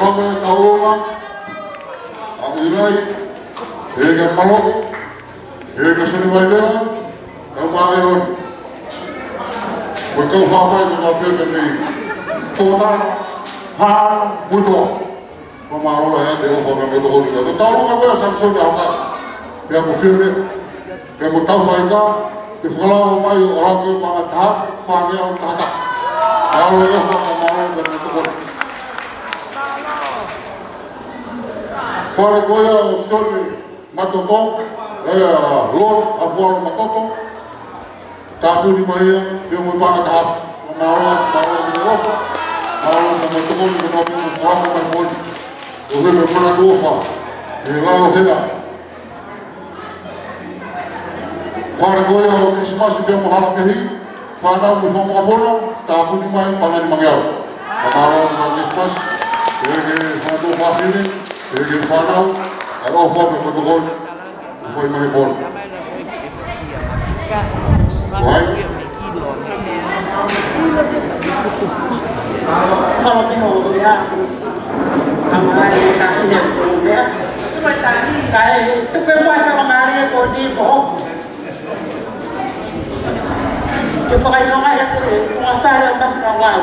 Mālō, mālō, ʻa ʻIlai, ʻe ka Malo, ʻe ka Soni Vaivela, ka Maʻeron. Ko e kau fāmai ko e kau pepe nei. Ko ta, ha, muto. Ko mālō la ʻa e ʻofa ka me tokoni ka. Ko tau longa ko e Samson ʻa ka. Pea mo File, pea mo Taufaika, ke fakalao mai ʻo ʻalu ko e paʻanga taha, fāngeau taha taha. Mālō e ʻofa ka mālō ka me tokoni. Fale ko ia ʻo Sione Matoto, ʻe, ʻa Lord ʻa Fualo Matoto, tāpuni mai ia, pea mo e paʻanga taha. Mālō, mālō e ʻofa, mālō ka me tokoni ka me fuafa mai moni. ʻO he me mona tuofa, ʻe lalo hea. Fale ko ia ʻo Kilisimasi pea mo Halakehi, fānau mo e fanga mokopuna, tāpuni mai paʻanga ni mangeau. Ka mālō ka Kilisimasi, ʻe ke fānau fāfine, ʻe ke fānau, ʻa e ʻofa pea mo e tokoni, ʻo fai mai pona. Vai. Kalo meʻa ʻo meʻa, kusi. Kama ai ka ine ʻo meʻa. Kae tupe mai ka mali ko ni po. Ke fakaʻilonga ia ke ua fale o mafina wau.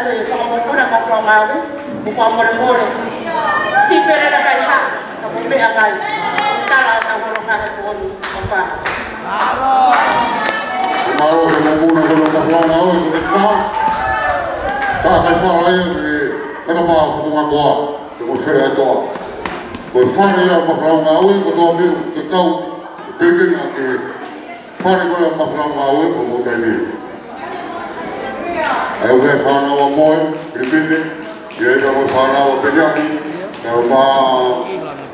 ʻa e fanga mokopuna Mafolau Ngāue, mo fakamolemole. Siʻi Pelela Kaihaʻa, ka ko e meʻa kai. Tala ʻetau holo kahe ko eni, ʻo fai. Mālō e mokopuna ko eni Mafolau Ngāue, ko e kā. Ka kai fala ia ke, ka ka pā fakunga koa. Ko e fale ʻa e toa. Ko e fale ia ʻo Mafolau Ngāue, ko e toa pē ke kau, ke peke ʻa e fale ko ia ʻo Mafolau Ngāue, ko e motai ni. ʻA ia ko e fānau ʻa Moe, Pilipine, ʻa ia ko e fānau ʻa Peniaki, ʻa ia ʻo Mā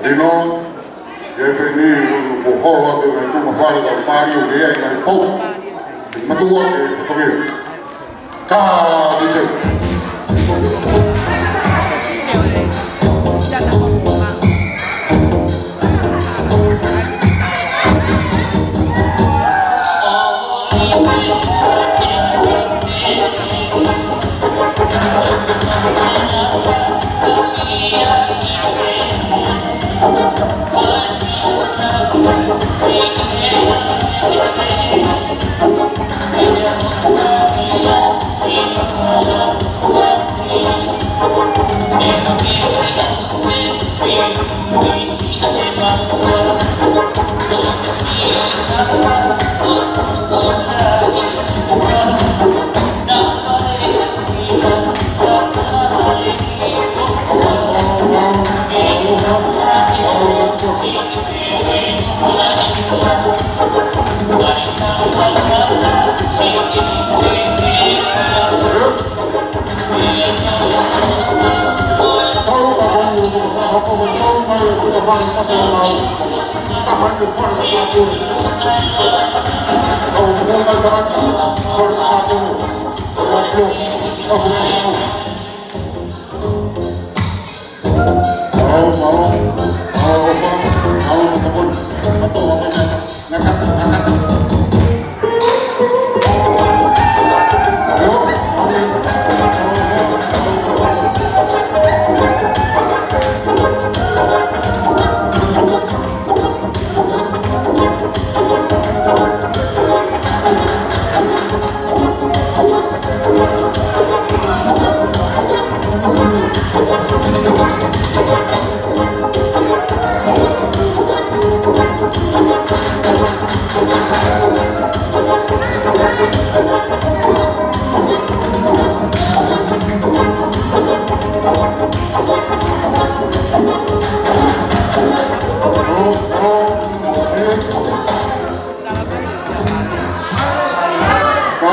Lino, ʻa ia pē ni, ko e holo atu ʻa e tuʻunga fale ka mali ʻo ke ai ngai pou. Matua ke fatongia. Ka, D J.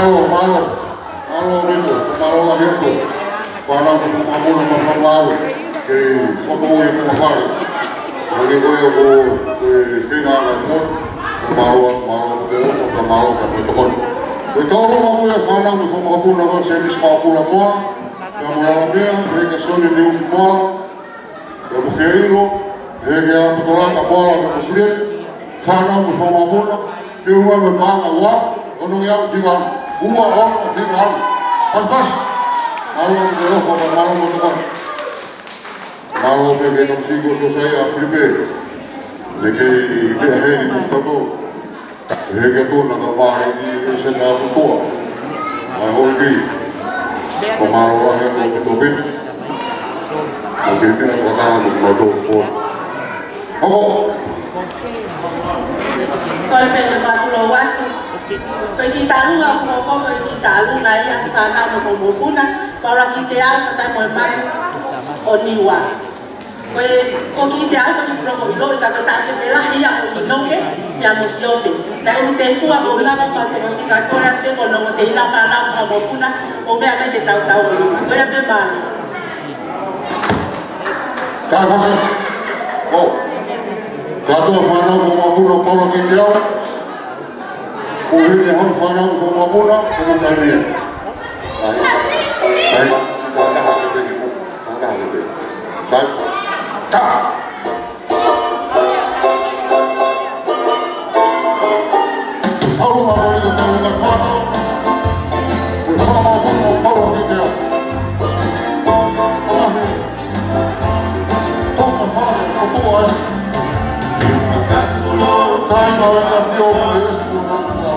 Mālō, mālō. Mālō Vito, mālō lahi atu. Fānau mo e fanga mokopuna Mafolau Ngāue, kei fakamoʻui e tuʻunga fale. Ko e ko e ko e feinga ʻa e motu, mālō, mālō atu pē, mālō ka mo e tokoni. Ko e tau loma ko e fānau mo e fanga mokopuna ko Semisi Faʻakula Moala, pea mo Lalamea, Fekasione Neufi Moala, pea mo Feailo, ʻa e kia Potolaka Moala pea mo Sulieti, fānau mo e fanga mokopuna, ke ua mo e paʻanga ua, ono ngeau ki vanu, ua ono ki vanu. Pasipasi. Mālō ʻaupito e ʻofa, mālō ʻaupito e tokoni. Mālō pē ki he kamusiki ko Siosaia Filipe. Naʻe kei pehē ni mo kitautolu. ʻE hiki atu na ka vale ni e se na kusua. ʻA e holi ki. Ko mālō lahi atu ki Topin. Ko ke meʻa fakataha mo kitautolu ko. Hoko. Kole pē ke fakatulou atu. Ko e kiʻi talunga ʻoku hoko, ko e kiʻi talunga ia ki he fānau mo e fanga mokopuna, Paula Kiteao, Fatai Moemanu ʻo Niua. Ko e, ko Kiteao ko e fuʻu loko ʻiloʻi ka ko e taʻokete lahi ia ʻo ʻInoke, pea mo Siope. Naʻe ʻulutefua ko e lava pau te ko sika kole atu pē ko e longomoʻui ʻa e fānau mo e fanga mokopuna, ʻo meʻa mai ke tautau ʻo luma. Ko ia pē mālō. Ka fasa. ʻO. Kātoa fānau mo e fanga mokopuna Paula Kiteao. Ko e hili e hau fānau mo e fanga mokopuna, ko e taimi ia. ʻAi. Sai, ka taha ke peki mo, ka taha ke peki. Sai, ka. Alu ma kori ko talu ma fano. Ko fano ma ko pau ki te. Ahi. Toka fale, ko tua e. Kai na wena fio mo e esu na kua.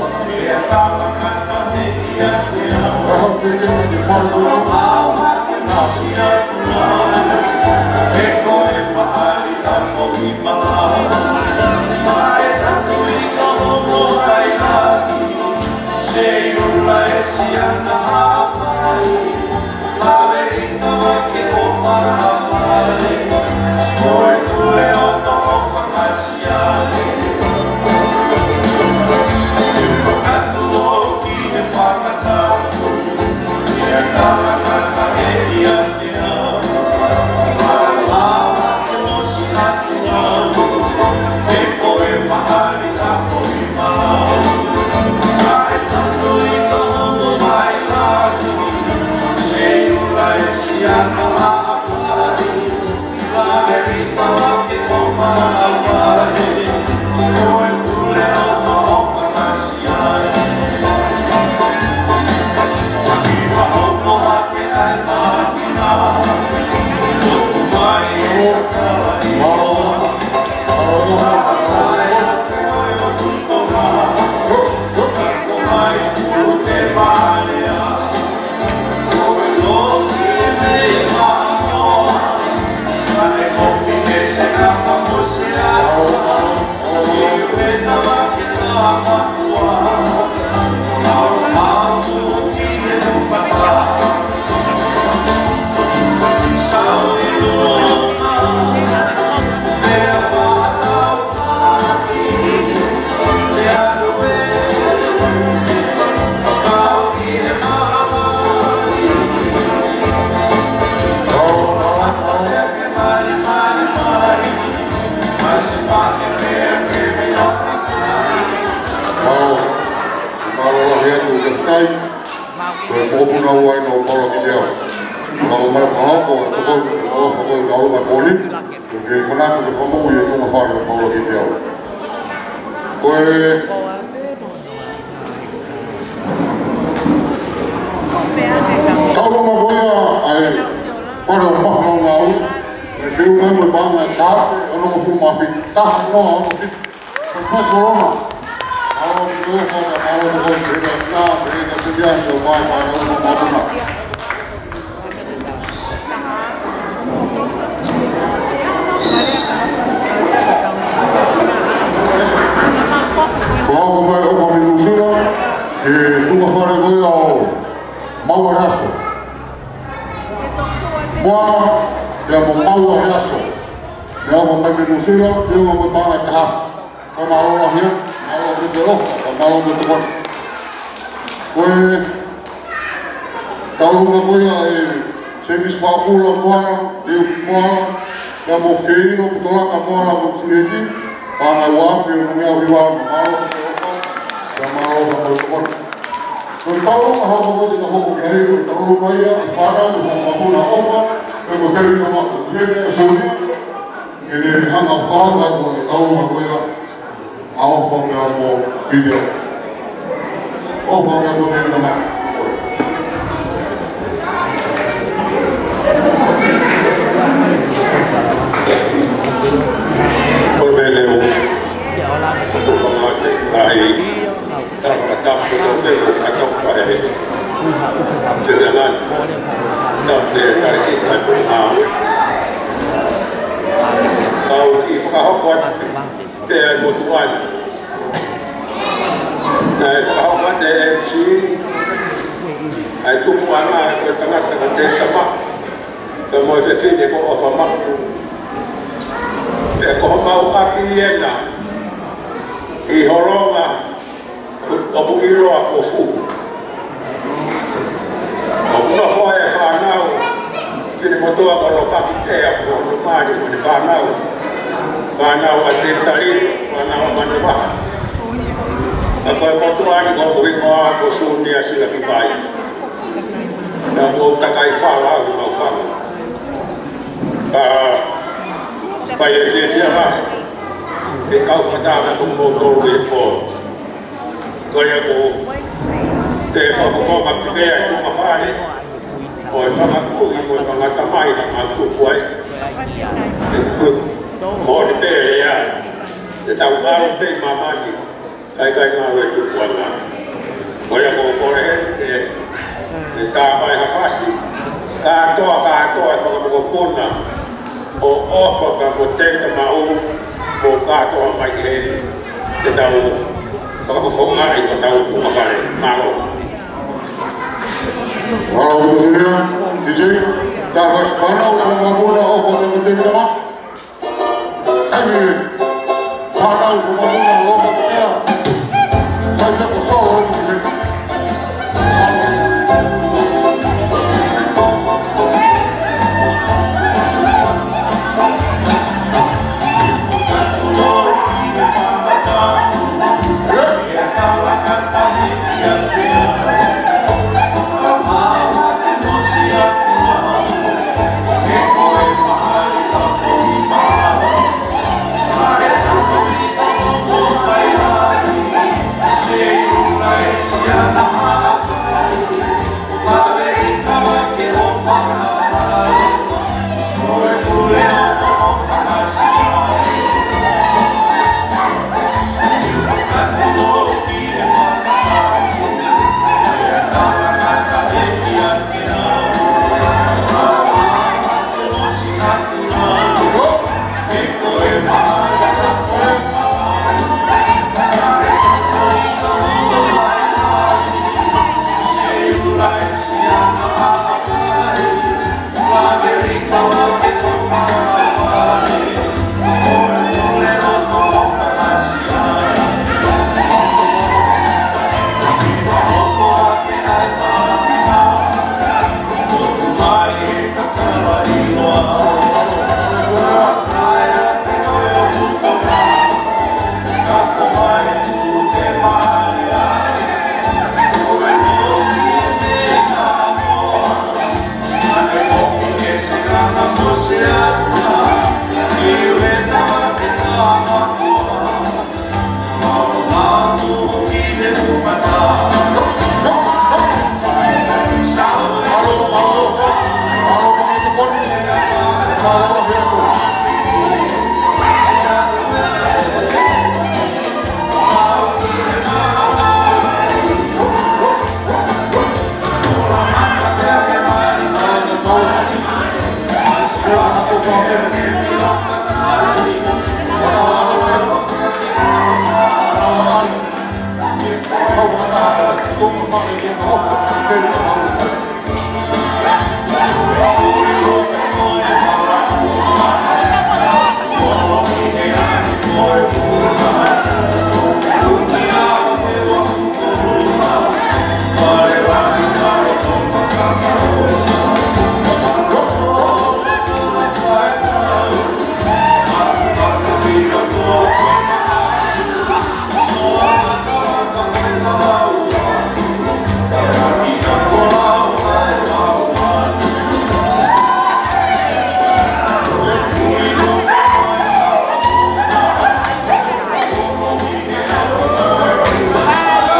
Mālō, mālō lahi atu ki he kai. Ko e mokopuna ua ʻi Paula ki te au. Mālō mai fakahoko, ʻa e tokoni, ʻa e fakahoko ʻa e ʻalu mai pōni. Ko e manatu ke fakamoʻui e tuʻunga fale ʻo Paula ki te au. Ko e Taulama ko ia ʻa e fale ʻo Mafanongaui, ʻe feʻunga mo e paʻanga ʻe taha afe onongofulu mā fitu, taha noa ono fitu. Pasipasi ʻo Loma. Mālō ki te ofa, mālō ki te ofa, ʻe ka, ʻe ka te ia ʻo mai, mālō ki te ofa. Ko au ko mai ʻo ka minu sila, ʻe tuʻa fale ko ia ʻo Maua Leaso. Moana, pea mo Maua Leaso. Pea ko mai minu sila, pea ko mai paʻanga ʻe taha. Ka mālō lahi ā, mālō ki te ofa, ka mālō ki te tokoni. Ko e taulama ko ia ʻe Semisi Faʻakula Moala, Leufi Moala, pea mo Feilo Putolaka Moala mo Sulieti, paʻanga ʻe ua afe onongeau hiva ono, mālō ki te ofa, ka mālō ki te tokoni. Ko e taulama hoko ko ē ʻe hoko ki ai, ko e taulama ia ʻa e fānau ʻo Fakamapuna ʻOfa, pea mo Teli Namaku, ʻi heʻene ʻa Sonia, ke ne hanga ʻo fakahoko atu ʻa e taulama ko ia ʻa ʻOfa pea mo Pita. ʻOfa pea mo Teli Namaku. Ko e meʻa leo. ʻOfa mai, ai. Tau ka tau ko tau te ko ka tau ka e. Te te ngan. Tau te tau ki ka ko a. Tau ki fakahoko atu pē ʻa e motuʻa ni. Naʻe fakahoko atu ʻe he M C ʻa e tupuʻanga ko e tangata ko Teli Namaku. Pea mo e fefine ko ʻOfa Maku. Pea ko homau ʻapi ena ʻi Holonga ʻoku ʻiloa ko Fuhu. ʻOku nofo ai e fānau, finemotuʻa ko Lopaki Tea, ko Lopaki mo ʻene fānau. Fānau ʻa Teli Talino, fānau ʻa Manuvaha. Pea ko e motuʻa ni ko hoku hingoa ko Sunia Silakivai. Ka mou takai fala au mau fanga. Ka fai e fiefia lahi. E kau fakataha mo kimoutolu he pō. Ko ia ko e fakafofonga pea e tuʻunga fale. Mo e fanga kuʻi, mo e fanga tamai naʻa mau tuku ai. E kuku. Mo ni pele ia. Te tau ʻalu pē ʻi māmani. Kae ʻikai ngalo e tupuʻanga. Ko ia ko e kole heni ke, ke tā mai ha fasi, kātoa, kātoa e fanga mokopuna ʻo ʻOfa pea mo Tevita Maʻu, mo kātoa mai heni ke tau fakafofongaʻi hotau tuʻunga fale. Mālō. Mālō, Kusulia, D J, tā fasi fānau, fanga mokopuna ʻOfa pea mo Tevita Maʻu.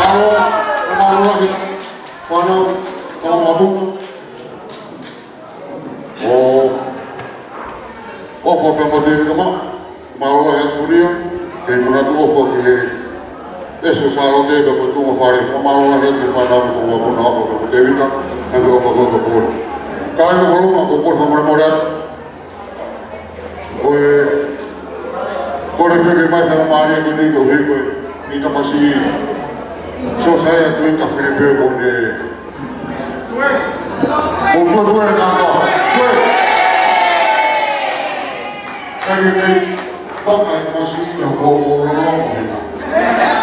Mālō, mālō lahi, fānau, fānau ʻapu. ʻO ʻOfa pea mo Tevita Maʻu, mālō lahi ʻa Sulia, kei manatu ʻofa ki he ʻEsi ʻo Sālote pea mo e tuʻunga fale, fakamālō lahi ki he fānau mo e fanga mokopuna ʻOfa pea mo Tevita, naʻe ʻofa ko ka pō. Kāinga Kolonga, ko e kole fakamolemole atu. Ko e, kole pē ke mai fakamālie ko eni ko e hiko e, ni tamasiʻi. So saya tu ita fili pē ko ne. Ko tu tu e kaka. Ko e. Kani nei, paka e tamasiʻi na ko o lolo ko hena.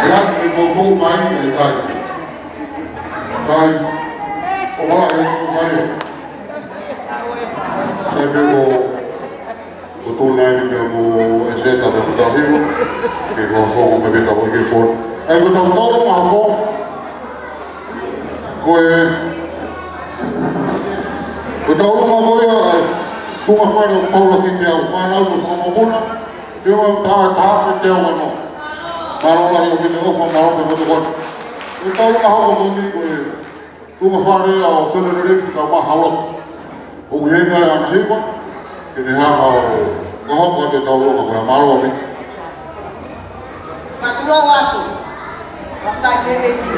Ia ni ko ko mai e kai. Kai. O wala e ko kai. Sai pē ko Ko Tūnaini pea mo ʻEseta pea mo Tahiva, ke fakafofonga mai pē tau ʻi he pō ni. ʻA ia ko tau tolo ma ko, ko e, Tau loma ko ia, e tuʻunga fale ʻo Paula Kiteau, fānau mo e fanga mokopuna, te u ʻa taha, taha, te u ʻa no. Mālō lahi ʻo kite ʻofa, mālō pē mo tokoni. ʻE tau loma hoko ko eni ko e tuʻunga fale ʻo Sōne Lelefi kae ʻumaʻā Haʻaloto. ʻOku ʻi heni ʻa e ʻAna Hiva, ke ne hanga ʻo fakahoko atu e tau loma ko ia, mālō ʻaupito. Ka tulou atu. Fakafetaʻi ki he ʻEiki,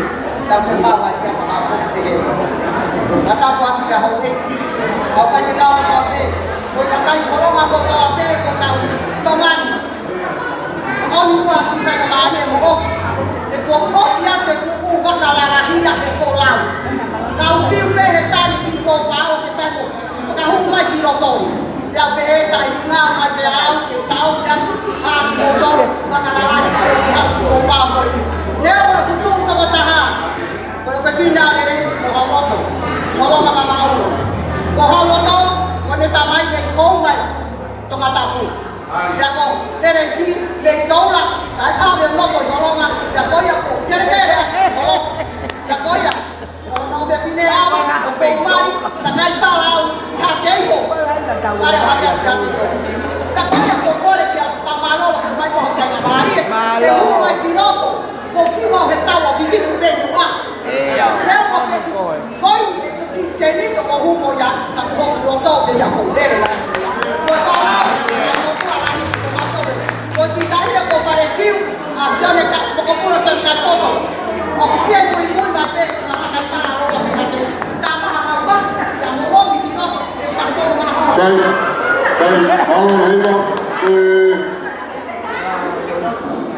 tau ke mau ai kia whakafona pehē. Ka tapu atu kia houʻeiki. Kau faifekau kotoa pē. Ko e kakai Holonga kotoa pē, ko tau Tonga ni. ʻOku ou ʻoatu e faingamālie moʻoku. He kuo ʻosi atu e fuʻu vaka lalahi ʻa e folau. Kau fiu pē he tali ki Poupaʻo ke fai mo fakahū mai ki loto. Pea u pehē, taimi ʻe niʻihi mai pē au ke taʻofi atu ʻa kimoutolu, fakalalahi mai ʻo ki hau ki Poupaʻo ko eni. Neongo ʻeku tuʻu toko taha, ko e ʻofefine ʻa Lelefi ko Haʻaloto, Holonga Mamaʻo. Ko Haʻaloto, ko ʻene tamai mei Houma ʻi Tongatapu. Pea ko Lelefi mei Toula, kae ʻave ʻo nofo ʻi Holonga, pea ko ia kuo kelekele ʻaki Holonga. Pea ko ia, ʻo nofo pē fine au, ʻo pei mali, na kai fala au, ʻi Haʻateiho. Pale ʻo hake atu ʻi Haʻateiho. Pea ko ia kuo kole kia Pamalolo ke mai ko ha faingamālie, ke hū mai ki loto, ko fiha he tau ʻo viviku pē tuʻa. Leo ko pē, ko eni ʻeku kiʻi seniti ko hū mo ia, ka ko hoku loto pē ia ko lele la. Ko e fala au, ko e motuʻa lahi, ko mātou. Ko e kiʻi taʻahine ko Fale Fiu, ʻa Sione ka, ko Pula Sione Kaipoto. ʻOku fie muimui mai pē, ma ka kai fala loka pē hake. Ka maha mau fasi, ka mo omi ki loto, e ka tō maha. Sai, sai, mālō Hiva, e,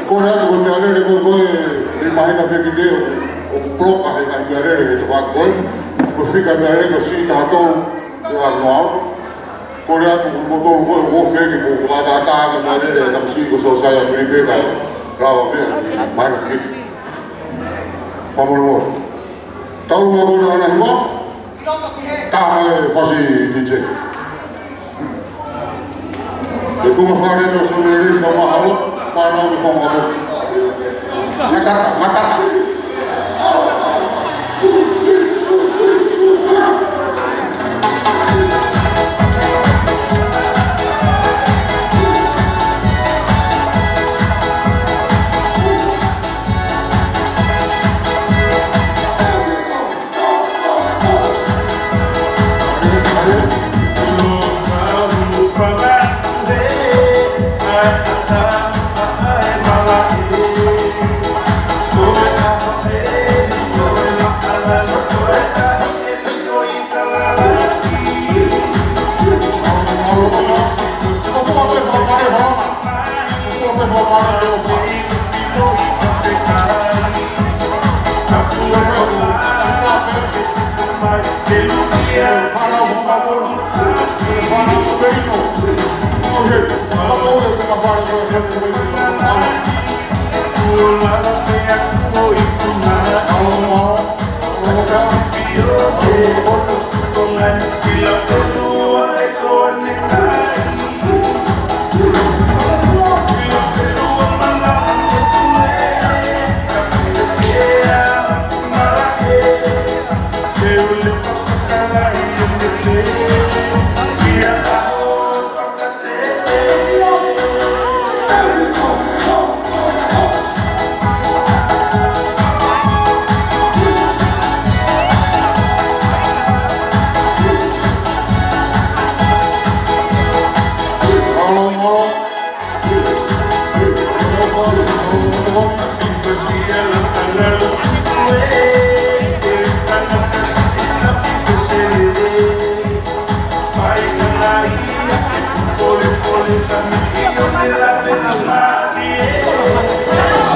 ko e atu ko e meʻalele ko ē, ko e, ʻi māhina fekideo, ʻoku poloka he ngaahi meʻalele he tapa ko ē, ko e fika meʻalele ko e siʻi taha tolu, ko e ʻano au. Kole atu ko moutolu ko ē ʻoku fie ke mou fakatātā ki he meʻalele ʻa e tamasiʻi ko Siosaia Filipe kae lava pē ʻa e meʻalele. Fakamolemole. Tau loma ko ena ʻAna Hiva. Taha e fasi D J. E tuʻunga fale ʻo Sōne Lelefi kae ʻumaʻā Haʻaloto, fānau mo e fanga mokopuna. Ngatata, ngatata.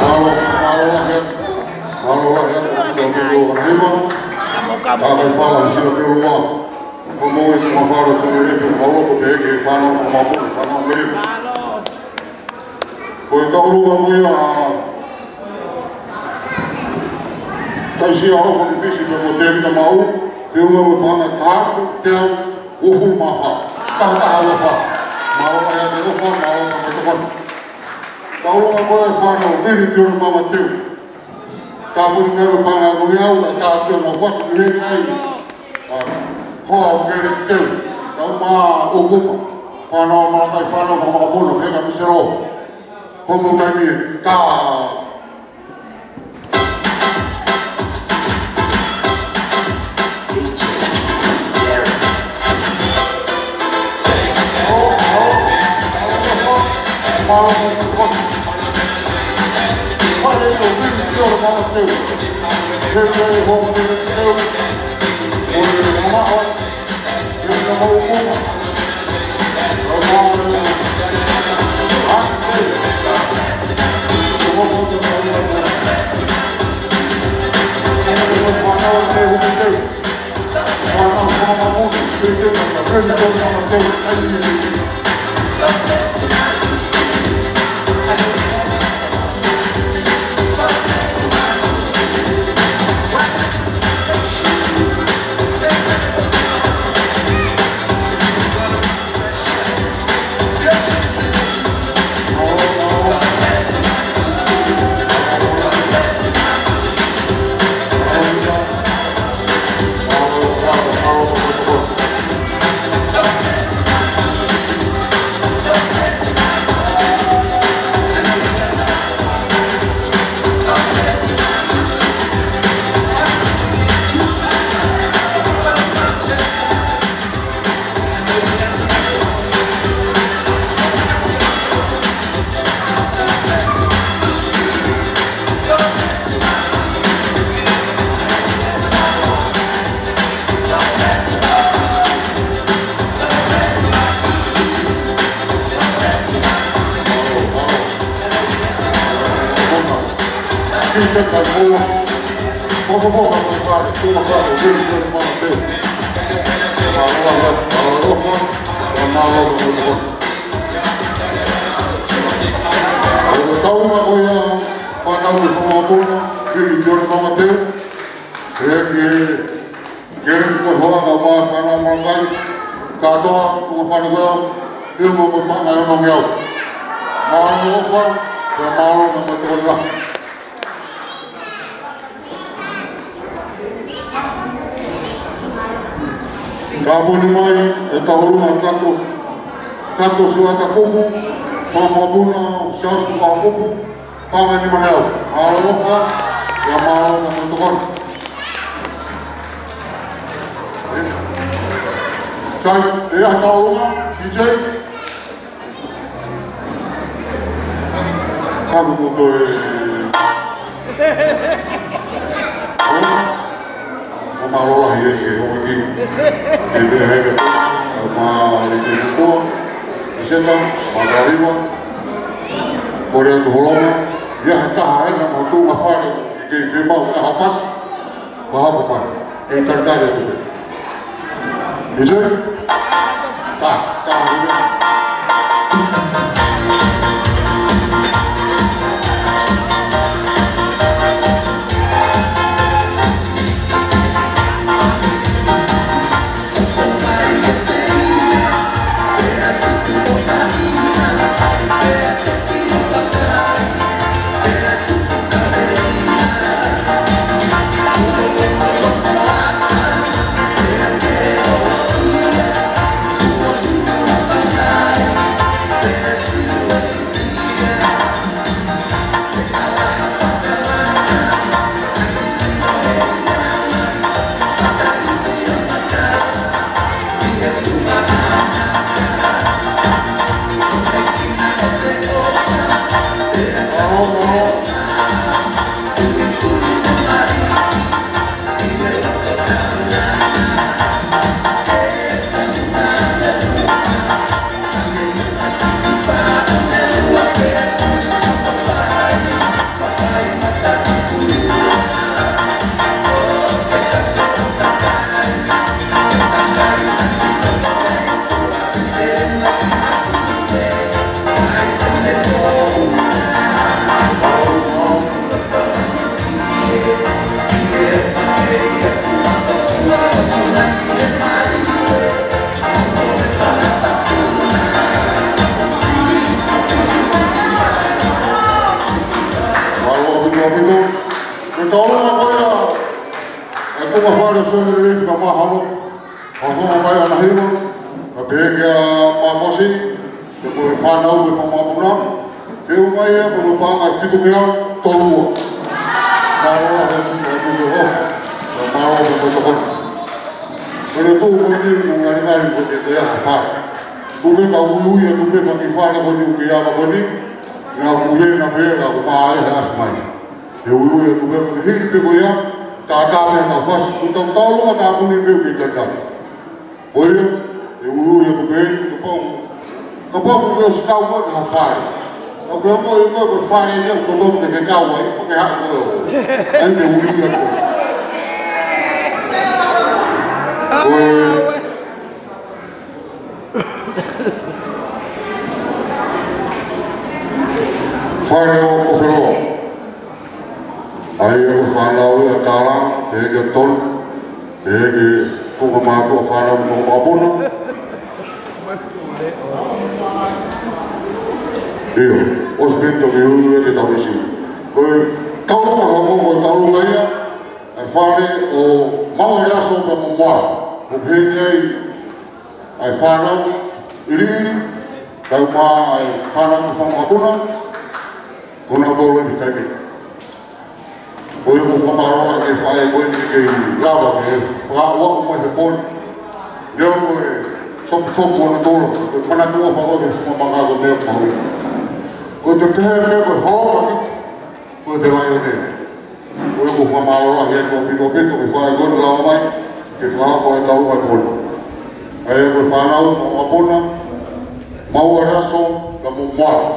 Mālō, mālō lahi atu. Mālō lahi atu, tau tau ʻAna Hiva. Ka kai fala, sila pē lua. Ko mou e tuʻunga fale ʻo Sōne Lelefi, mālō ko te ke fānau, fānau, fānau, fānau. Ko e tau loma ko ia, Taisia ʻOfa ki Fisi pea mo Tēvita Maʻu, feʻunga mo e paʻanga taha afe teau uofulu mā fā. Taha taha ua fā. Mālō lahi atu ʻOfa, mālō ʻOfa mo e tokoni. Tau loma ko ia fānau, Vili Tione Mamateu. Tāpuni mai mo e paʻanga ko ia, ʻa e tā pia mo fasi ki heni ai. ʻA, Hoa ʻo Kele Teu, Tauma ʻUkuma, fānau Malakai, fānau Fakamapuna, Peka Miselo. Ko hoʻomou taimi ē, tā. Tauma ko ia, fānau ʻi Fakamapuna, Kili Tione Mamateu, ʻe ke, ke le ko hoa ka ma fānau Malakai, kātoa, ko fānau ko ia, ʻi mo ko fānau ʻi Nongeau. Mālō ʻofa, pea mālō na ma tokoni lahi. Ka moni mai, e tauʻolunga Kato, Kato Suata Kupu, Fakamapuna, Siaosi Kupu, Panga ni manau. Mālō ʻofa, pea mālō na ma tokoni. Kai, e aha tauʻolunga, D J? Ka mo to e. ʻO mālō lahi e ke hoko ki. Ke pehē ke tō, ma le ke tō. Seta, ma ka riva. Ko le atu holonga. Ia he taha e na mo tō ma fale. Ke ke mau ka hafas. Mahalo ko mai. E talitali atu. Enjoy. Ta, ta, ta. Fakafofonga mai ʻAnahiva, kae pehē kia Mafosi, pea ko e fānau ʻo e fanga mokopuna, ke u mai ia, ko e paʻanga ʻe fitu ngeau tolu ua. Mālō lahi atu, atu, atu, atu, mālō atu, atu, atu. Ko e tuʻu ko eni, ʻoku ngalingali ko e te ia ha fale. Tupe ka uiui atu pē ka ki fale ko eni, ʻoku ʻi ai ko eni, naʻa ku ʻi hena pē, ka ʻoku mālie he ʻasi mai. He uiui atu pē, ka hili pē ko ia, tātā pē ka fasi, ko tau tau longa tāpuni pē, ʻoku ʻi ai tātā. Ko ia, ʻe uiui atu pē, kapau, kapau ko e ʻosi kau mai ki ha fale. Ka ko e ongo, ongo ko e fale ni, ʻoku totonu ke ke kau ai, ko ke haʻu ko e o. ʻAi te uiui atu. Ko e fale ʻo Kofeloa. ʻA ia ko e fānau ia ʻa Tala, pehē kia Tonu, pehē ki he tuʻunga mātuʻa fānau mo e fanga mokopuna. ʻIo, ʻosi pē toki uiui atu e tau isi. Ko e tau longa hoko, ko e tau longa ia, ʻa e fale ʻo Maua Leaso pea mo Moala. ʻOku ʻi heni ai ʻa e fānau ʻiliʻili, kae ʻumaʻā ʻa e fānau mo e fanga mokopuna, ko ʻenau tolo eni he taimi ni. Ko ia ʻoku ou fakamālō lahi ki he faʻē ko eni ke kei lava ke fakaaʻu mai he pō ni. Neongo e sopusopu ʻo e tolo, ko e manatu ʻofa ko e fakamanatu ko e meʻa ko ē. Ko e te pehē meʻa ko e holo atu, ko e te lai o meʻa. Ko ia ʻoku ou fakamālō lahi atu ʻaupito ʻaupito ki he faʻē ko eni lava mai, ke fakahoko e tau longa he pō ni. ʻA ia ko e fānau, fanga mokopuna, Maua Leaso, pea mo Moala.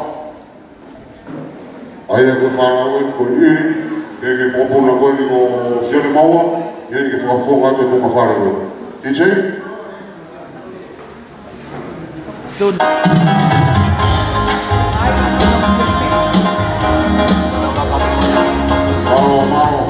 ʻA ia ko e fānau eni ko e ʻi, ʻe ki he mokopuna ko eni ko Sione Maua, ʻi heni ke fakafofonga atu e tuʻunga fale ko ē. D J? Mālō, mālō.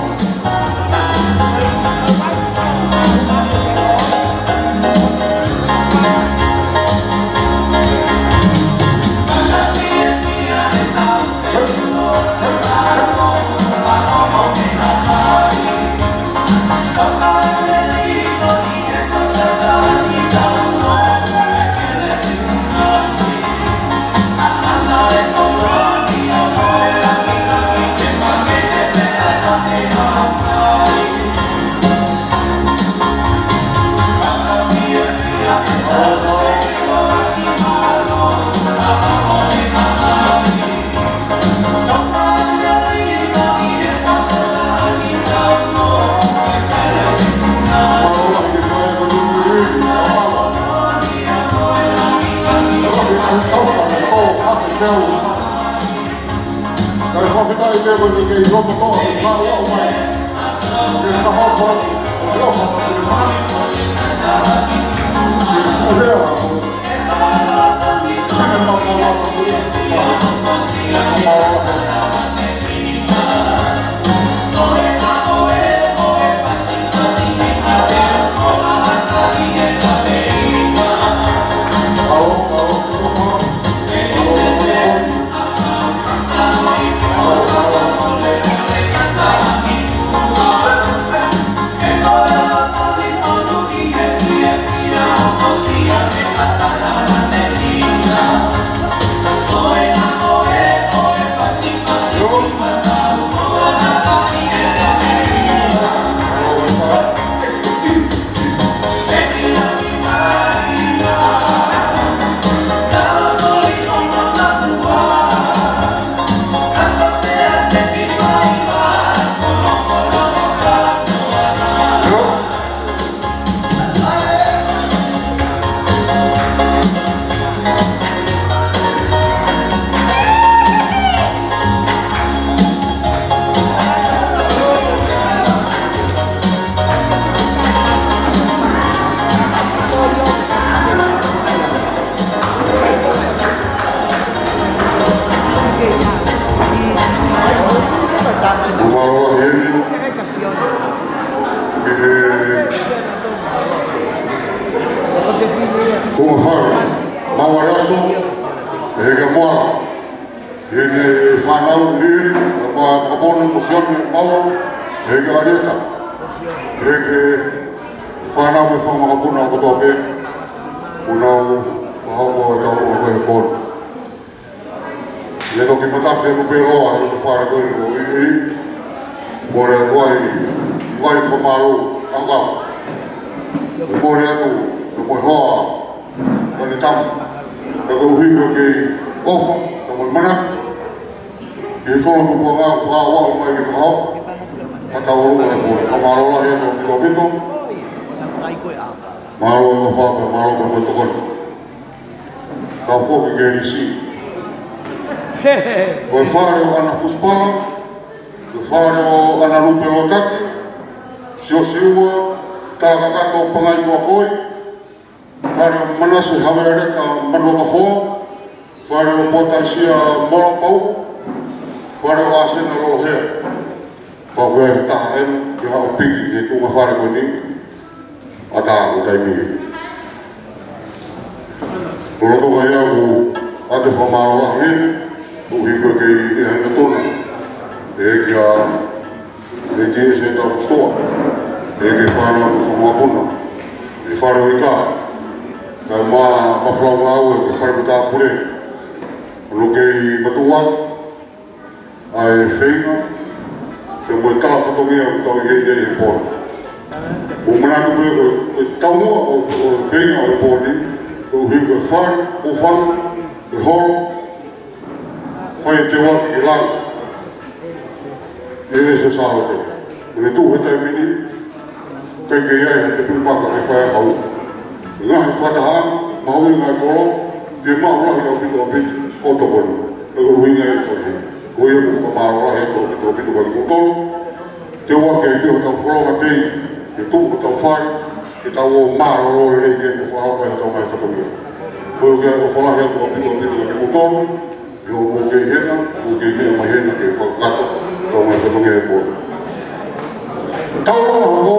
Tuʻunga fale, Maua Leaso, pehē kia Moala. ʻI he fānau ʻi, ʻa e mokopuna ko Sione Maua, pehē kia ʻAlieta. Pehē ki he Fānau mo e fanga makapuna kotoa pē, ʻoku nau fakahoko ʻetau lotu ko ē he pō ni. Ne toki matafi atu pē loa ʻi he fale ko eni ʻo ʻIliʻili. Mole atu ai ʻa e fakamālō ʻa e kau. Mole atu, mo e hoa, mo e tama. Ka ko e ʻuhinga ke ʻofa, mo e manako. ʻI he kolo tupuʻanga ʻoku fakaʻauha mai ke fakahoko ʻetau lotu he pō ni. Fakamālō lahi atu ʻaupito ʻaupito. Mālō e ʻofa, mālō e tokoni. Kau foki ki he lisi. Ko e fale ʻo ʻAna Fusipala, ko e fale ʻo ʻAna Lupe Lotaki, Siosiua Talakakato Pangaituʻakoi, fale ʻo Manase Havealeka Manuʻakafoa, fale ʻo Potasia Molopau, fale ʻo ʻAsena Lolohea. Pau ke taha eni ke haʻu ʻo piki ki he tuʻunga fale ko eni, ʻatā ko e taimi eni. Lolotonga ia ʻoku ʻoatu e fakamālō lahi heni, ʻoku hiko ke ʻi ai e tona. ʻE kia, ʻe kia se tau stoa. ʻE ke fānau mo e fanga makapuna. ʻE fale ʻo e ika. Kae ʻumaʻā e fale ngāue, ko e fale matāpule. ʻOku kei matuʻuaki ʻa e feinga, pea mo e tala fatongia ʻoku tau ʻi heni he pō ni. ʻOku ou manatu pē ko e, ko e taumuʻa ʻo, ʻo e feinga ʻo e pō ni, koeʻuhi ko e fale, ʻo fale, ko e holo, fai e teuaki ke langa ʻe he Sālote. Ko e tuʻu he taimi ni, ʻikai ke ʻi ai ha tepipaka ke fai ʻa e hau. Ngaahi fakataha, mahuʻinga e kolo, fiemaʻu lahi ʻaupito ʻaupito ʻo tokoni. Ko e ʻuhinga ia ʻoku tau ʻi heni. Ko ia ʻoku ou fakamālō lahi atu ʻaupito ʻaupito kiate kimoutolu. Teuaki ʻa e pio hotau kolo na pei, ke tuʻu hotau fale, ke tau ō ʻo mālōlō lelei ke mo fakahoko ʻetau ngaahi fatongia. Ko ia ʻoku ou ʻofa lahi atu ʻaupito ʻaupito kiate kimoutolu. ʻI hoʻomou kei hena, mou kei meʻa mai hena ke fakakakato ʻetau ngaahi fatongia he pō ni. Taulōlō hoko,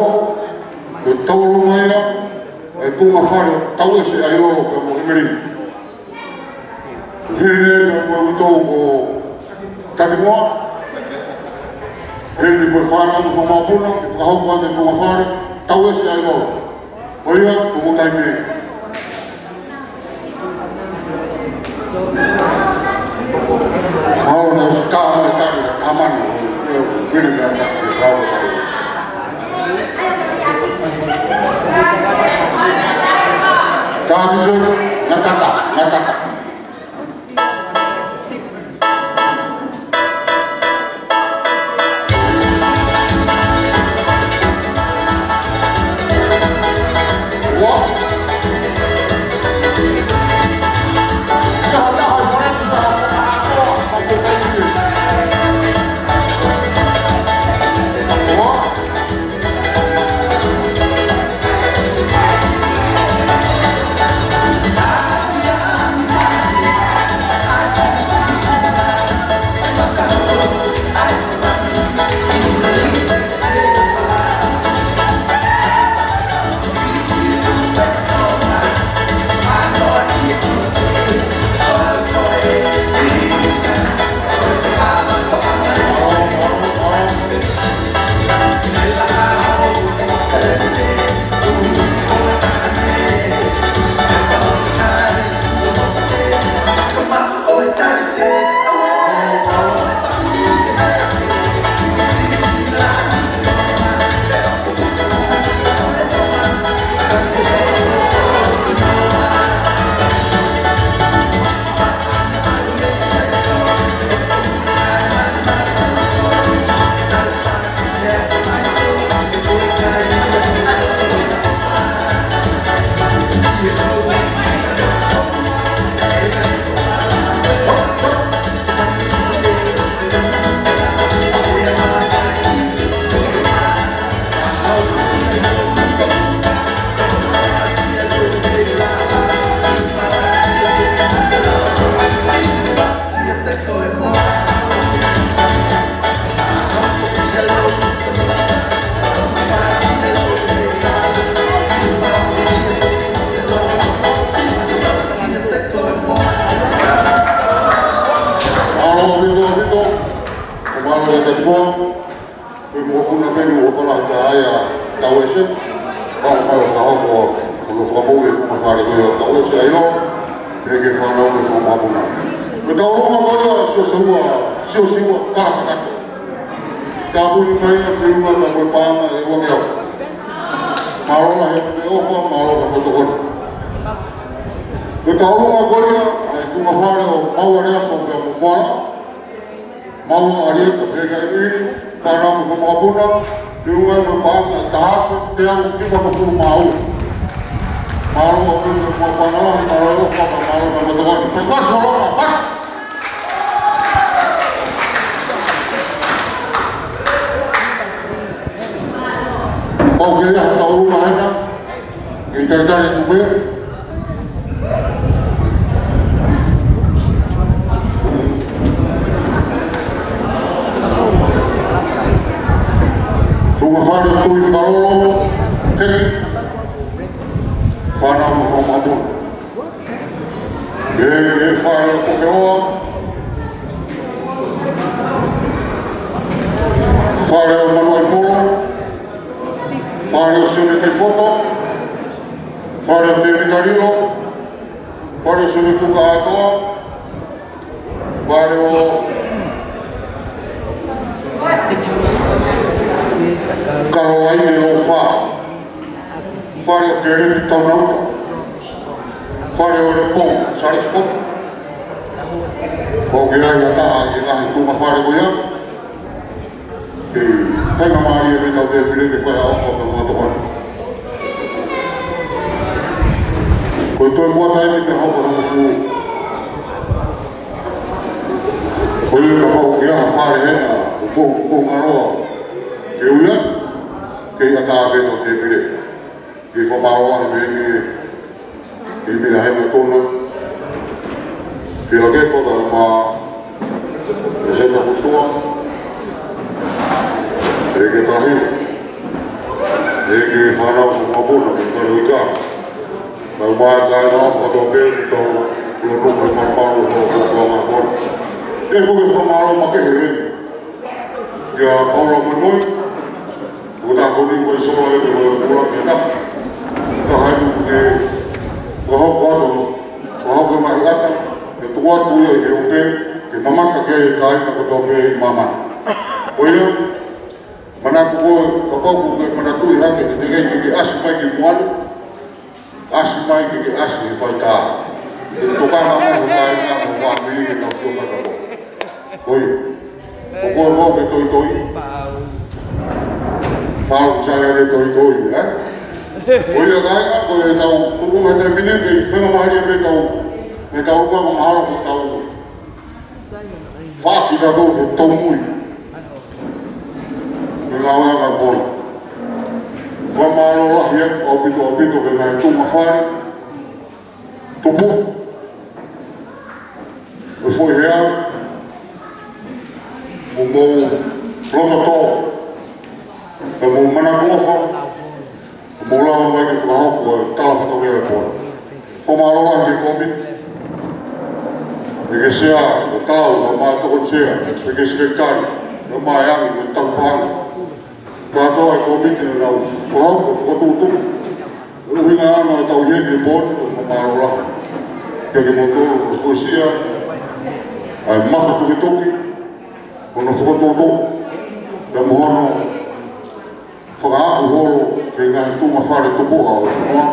ko e taulōlō ia, ʻa e tuʻunga fale, Tauʻese ʻAilolo pea mo ʻEmelini. Heni pea mo e utou ko Takimoa. Heni mo e fānau mo e fanga makapuna, ke fakahoko atu e tuʻunga fale, Tauʻese ʻAilolo. Ko ia, ko e taimi eni. Mahalo naʻe ʻosi tā mai e tali, tā manu, ʻe, pili mea tā ke rau e tali. Tākise, ngatata, ngatata. Fale ko ia ʻo Tauʻese ʻAiloa, ʻEiki Fānau mo e Fanga Mokopuna. Ko e tauʻolunga ko ia ʻo Siosiua, Siosiua Kalakakato. Tāpuni mai ʻa e feʻunga mo e paʻanga ʻe ua ngeau. Mālō lahi e ʻofa, mālō e tokoni. Ko e tauʻolunga ko ia ʻa e tuʻunga fale ʻo Maua Leaso pea mo Moala. Maua ʻAlieta, ʻEiki ʻIlili, Fānau mo e Fanga Mokopuna, feʻunga mo e paʻanga ʻe taha afe teau nimangofulu mā ua. Mālō ʻaupito e paʻanga lahi, mālō e ʻofa, mālō e tokoni. Pasipasi, mālō, pasi. Pau ke ʻi ai ha tauʻolunga hena, ke talitali atu pē. Tuʻunga fale Tui Fakalolo, Feki, Fānau mo e Fanga Mokopuna. ʻEiki, fale ʻo Kofeoa, fale ʻo Manuaipolo, fale ʻo Sione Kaifoto, fale ʻo Tēvita Lilo, fale ʻo Sione Kuka ʻAtoa, fale ʻo Kalolaine Lofa, fale ʻo Keleni Taunauta, fale ʻo Lepong Salesi Fotu. Pau ke ʻi ai ha taha ʻi he ngaahi tuʻunga fale ko ia ke faingamālie mei heʻetau tēpile ke fai ha ʻofa pea mo ha tokoni. Ko e toe muʻa taimi pea hoko hangofulu. Ko ia kapau ʻoku ʻi ai ha fale hena ʻoku, ʻoku, ʻoku ngaloa ke ui atu, ke ʻi ai ha taha pē ʻi heʻetau tēpile. Ke fakamālō lahi pē ki he ʻEiki Meʻa Hema Tona, Fila Kepa, kae ʻumaʻā e Seta Fusitoa, ʻEiki Tahila, ʻEiki Fānau mo e Fanga Mokopuna, mo e Fale ʻo Ika. Kae ʻumaʻā e kāinga ʻofa kotoa pē ʻoku tau lolotonga malumalu ʻo tau ʻofa ʻa e Fanga Mokopuna. ʻE foki e fakamālō makehe heni kia Paula Moimoi, ʻoku taha ko eni ko e sola e te ko e pula ke ta. Taha eni ke fakahoko atu, fakahoko e ngaahi ʻata, ke tuku atu ia ʻi he ope, ke mamata ki ai e kāinga kotoa pē ʻi māmani. Ko ia, manatu ko, kapau ʻoku ke manatuʻi hake, te ke, ke, ke ʻasi mai ki muʻa ni, ʻasi mai ke ke ʻasi he faitā. Ke tokanga mai ho kāinga mo e fāmili ke nau sio mai ka ko. Ko ia. Ko koe ko ke toitoi. Pau sai ke toitoi, ē? Ko ia kāinga, ko e tau, tuku he taimi ni, ke faingamālie mei tau, mei tau uka mo mahalo ko tau. Faki ka tau ke tau mui. Ke ngāue ʻa e poi. Fakamālō lahi ʻaupito, ʻaupito ki he ngaahi tuʻunga fale. Tupu. ʻO e foʻi hea. ʻO mou loto tō. ʻO mou manako ʻofa. ʻO mou lava mai ke fakahoko e tala fatongia ʻo e poi. Fakamālō lahi ki he kōmiti. ʻEiki Sea, ʻo tau, ʻo maʻa tokoni sea, ʻEiki Sekelitali, ʻo maʻa e angi, ʻo tau paʻanga. Kātoa e kōmiti naʻa nau fakahoko, fokotuʻutuʻu. ʻUhinga ʻa e tau heni he pō ni, ʻo fakamālō lahi. Pea ke mou tō, ʻo fuesia, ʻa e mafatukituki, hono fokotuʻutuʻu, pea mo hono fakaaʻu holo ki he ngaahi tuʻunga fale tupuʻa ʻo e fonua,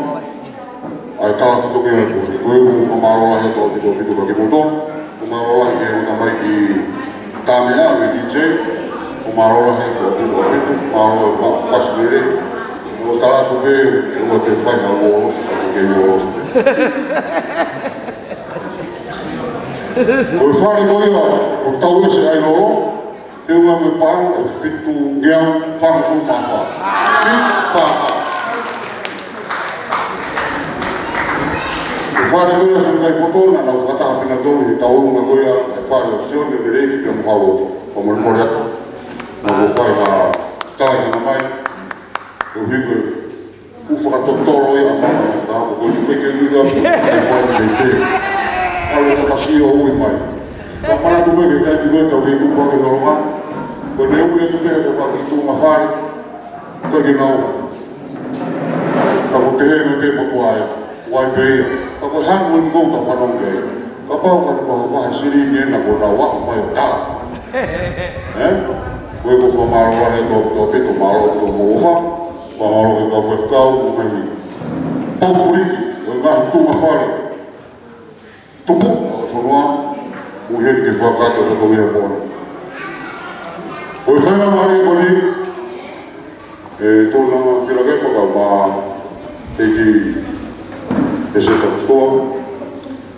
ʻa e tala fatongia ʻo e pō ni. Ko ia ʻoku ou fakamālō lahi atu ʻaupito ʻaupito kia kimoutolu, fakamālō lahi ki he ʻomai ki Tāmea, ki he D J, fakamālō lahi atu ʻaupito ʻaupito, fakamālō e pa-, pasi lele, ʻo tala atu pē, ʻoua te fai ha uolosi, ka ko e kei uolosi. Ko e fale ko ia ʻo Tauʻese ʻAiloa, feʻunga mo e paʻanga ʻe fitu ngeau fāngofulu mā fā. Fitu fā fā. Ko e fale ko ia ʻa Sione Kaifoto naʻa nau fakataha pē nautolu he tauʻolunga ko ia e fale ʻo Sione, Meleiki pea mo Hauoto. Fakamolemole atu. Naʻa ku fai ha talaʻehanga mai. Ko e hiko e Fuʻu fakatotolo ia ʻa mama, ka ko e tupe ke nui ka, ko e fai ke te. ʻAlu e tamasiʻi ʻo ui mai. Ka manatu mai ke taimi ko ē tau kei tupu hake he ʻolunga. Ko e ui e tupe ke fai ki tuʻunga fale. Ko e ke nau. Ka ko te he me te motuʻa ia. Vai pē ia, ka ko e hanu eni ʻoku tau fanongo ki ai. Kapau ka ne ko ha vahe silini ena kuo nau aʻu mai ʻo tala. Ē? Ko e ko fakamālō ʻa e toʻopito, mālō ʻaupito mo e ʻofa, fakamālō ki he kau faifekau, mo e ngaahi pōpuliki, mo e ngaahi tuʻunga fale. Tupu, ʻa e fonua, mo e heni ke fakakakato e fatongia pō ni. Ko e faingamālie ko eni, ʻe tō na fila ke paka ma, ʻEiki Eseta Fusitoa,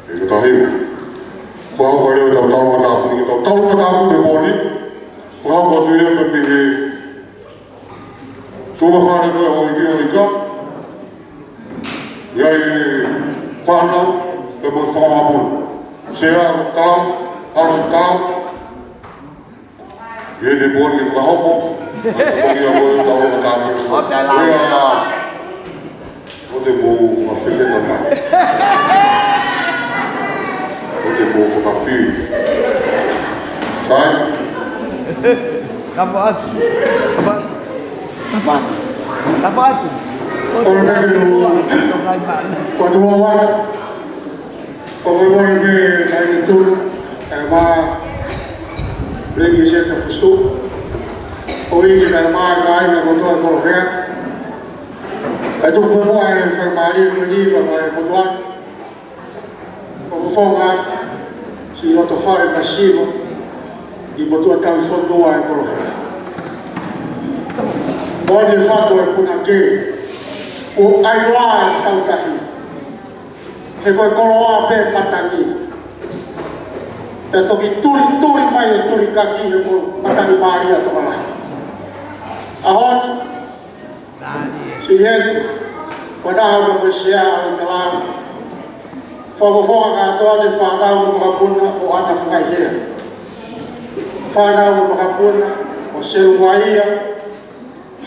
ʻe ka tahi. Fakahoko leva ʻetau tauʻolunga tāpuni, ʻetau tauʻolunga tāpuni pō ni. Fakahoko atu ia pē mei he tuʻunga fale ko ē ʻo e ʻEiki ʻo e ika. ʻI ai e fānau, pea mo e fanga māpuna. Sea, ʻalu ʻo tala, ʻalu ʻo tala. ʻI heʻene pō ni ke fakahoko. Ko ia ko e tauʻolunga tāpuni. ʻO te lau. Ia. ʻO te mou fakafeketa mai. ʻO te mou fakafī. Kai? Tapa atu. Tapa atu. Tapa atu. Tapa atu. ʻOlo nani ʻo. Tapa atu. Tapa atu. Ko e mole ke kai ke tuna, ʻe ma, Lady Eseta Fusitoa. ʻO ʻikai ke ma kai na kotoa ko hea. Ka tuku mo e faingamālie ko eni ma e motuʻa. ʻOku ou fofonga atu, siʻi loto fale masiva, ʻi he motuʻa tauhi fonua ʻo e kolohe. Moʻoni e fatu ʻo e punake, ʻoku ʻai lā e tautahi. He ko e koloa pē matangi. Pea toki tulituli mai e tulikaki he ko e matangi mālie ʻa Tokolahi. ʻAho ni, siʻi heni, ko e taha ʻo e Sea ʻAlatalau. Fakafofonga kātoa e fānau mo e makapuna ʻo ʻAna Fakaihea. Fānau mo e makapuna ʻo Seluvaia,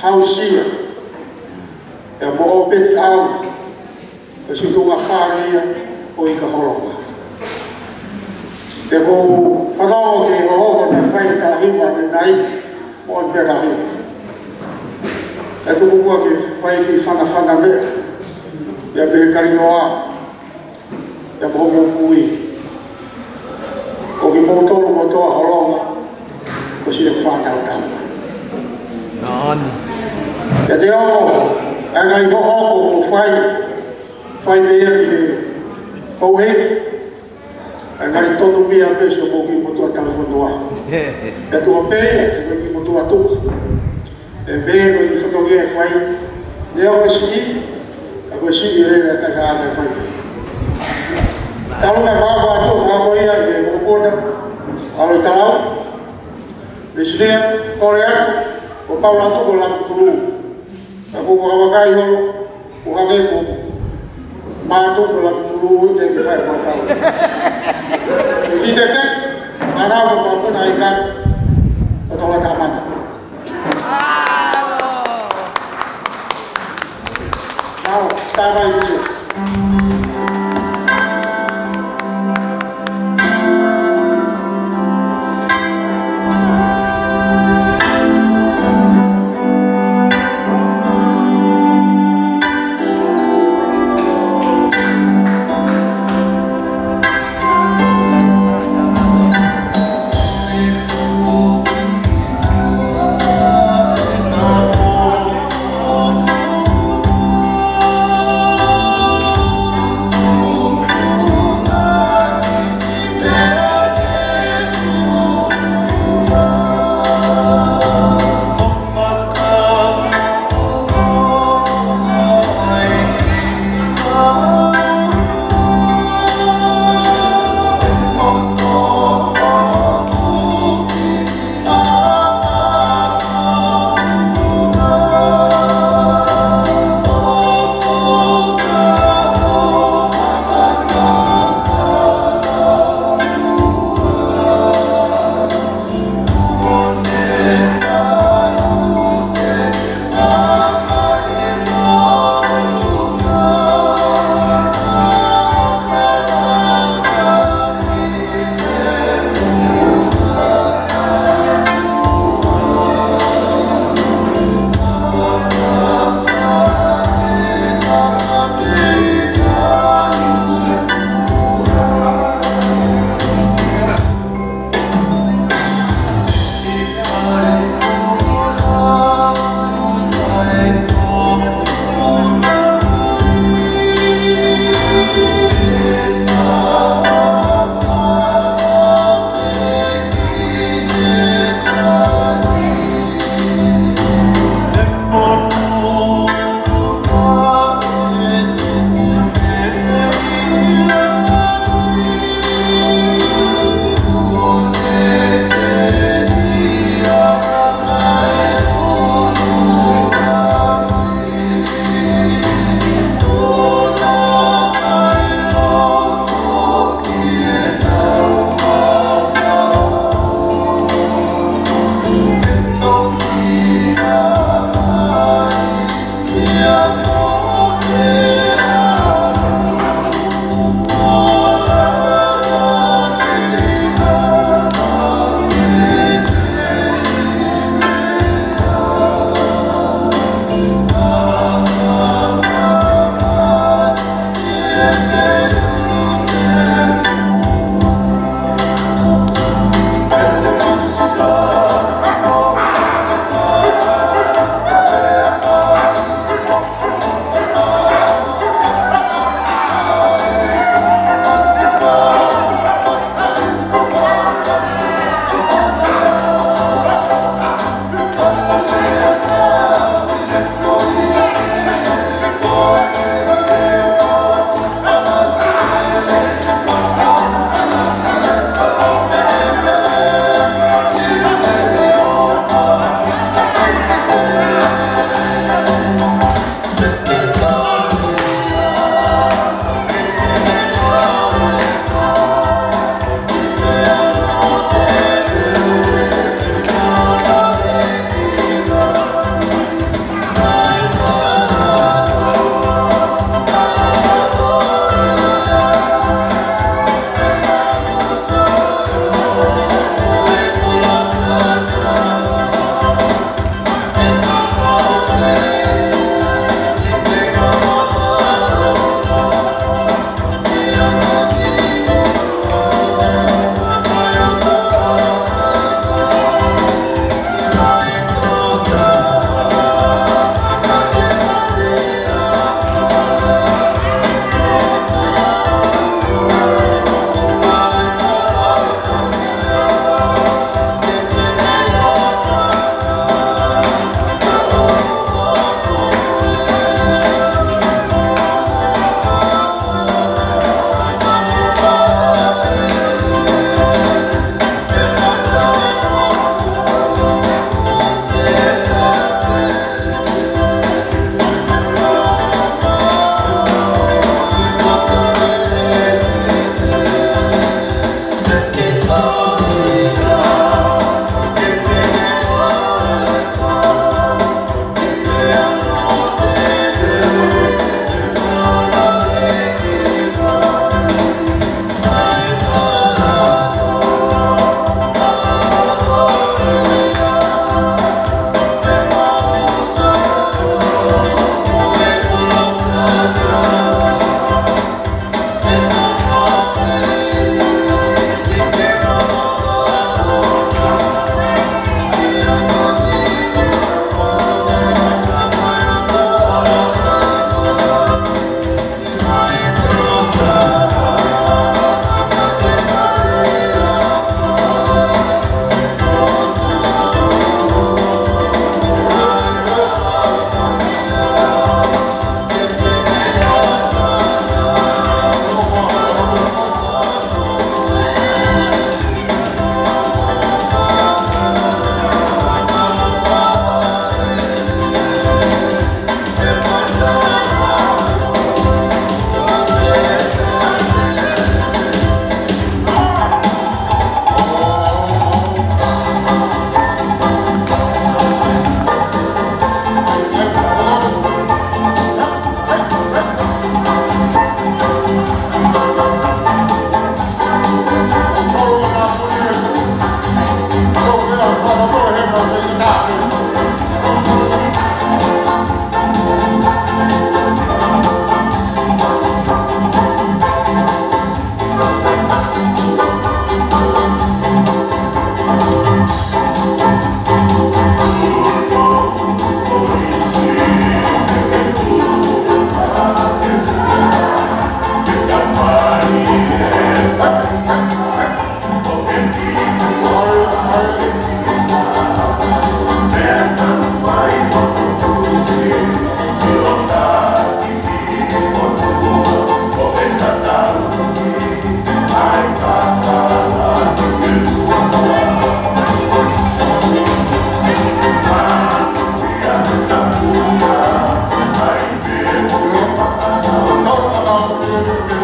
Hausia. Pea mo ʻOpeti ʻAuna. Ko e siʻi tuʻunga fale ia ʻo e ika Holonga. Pea ʻoku ou fanongo ki he hohoko naʻe fai ʻe Talahiva ʻanenai, moʻoni pē Talahiva. ʻE tuku muʻa ke fai e kiʻi fanafana meʻa, ia pē Kalinoa, ia mo homo kui. Ko kimoutolu kotoa Holonga, ko siʻi fānau tama. Naʻa ni. Ia te ongo, ʻa e ngaahi hohoko ʻoku fai, fai pē ia ki he houʻeiki. ʻA e ngali tonu mia pē siʻo mo ki motuʻa tauhi fonua. ʻE tuʻa pē ia, ʻe ko ki motuʻa tuʻa. ʻE pē ko ki fatongia ʻe fai. Neongo e siʻi, ka ko e siʻi lele ʻa e kaihaʻa ʻe fai pē. Talu na fāfā atu, fāfā ia, ʻe mokona, ʻAlatalau. Mesilia, kole atu, ʻo pau atu ko Lakutulu. Ka ko e vakai holo, ʻo hangē ko Mātuku Lakutulu te ke fai ʻo pau. Ki te te, ʻa e lau ko Mātuku na ika, ʻo Tongatapu. Now, tā mai ki.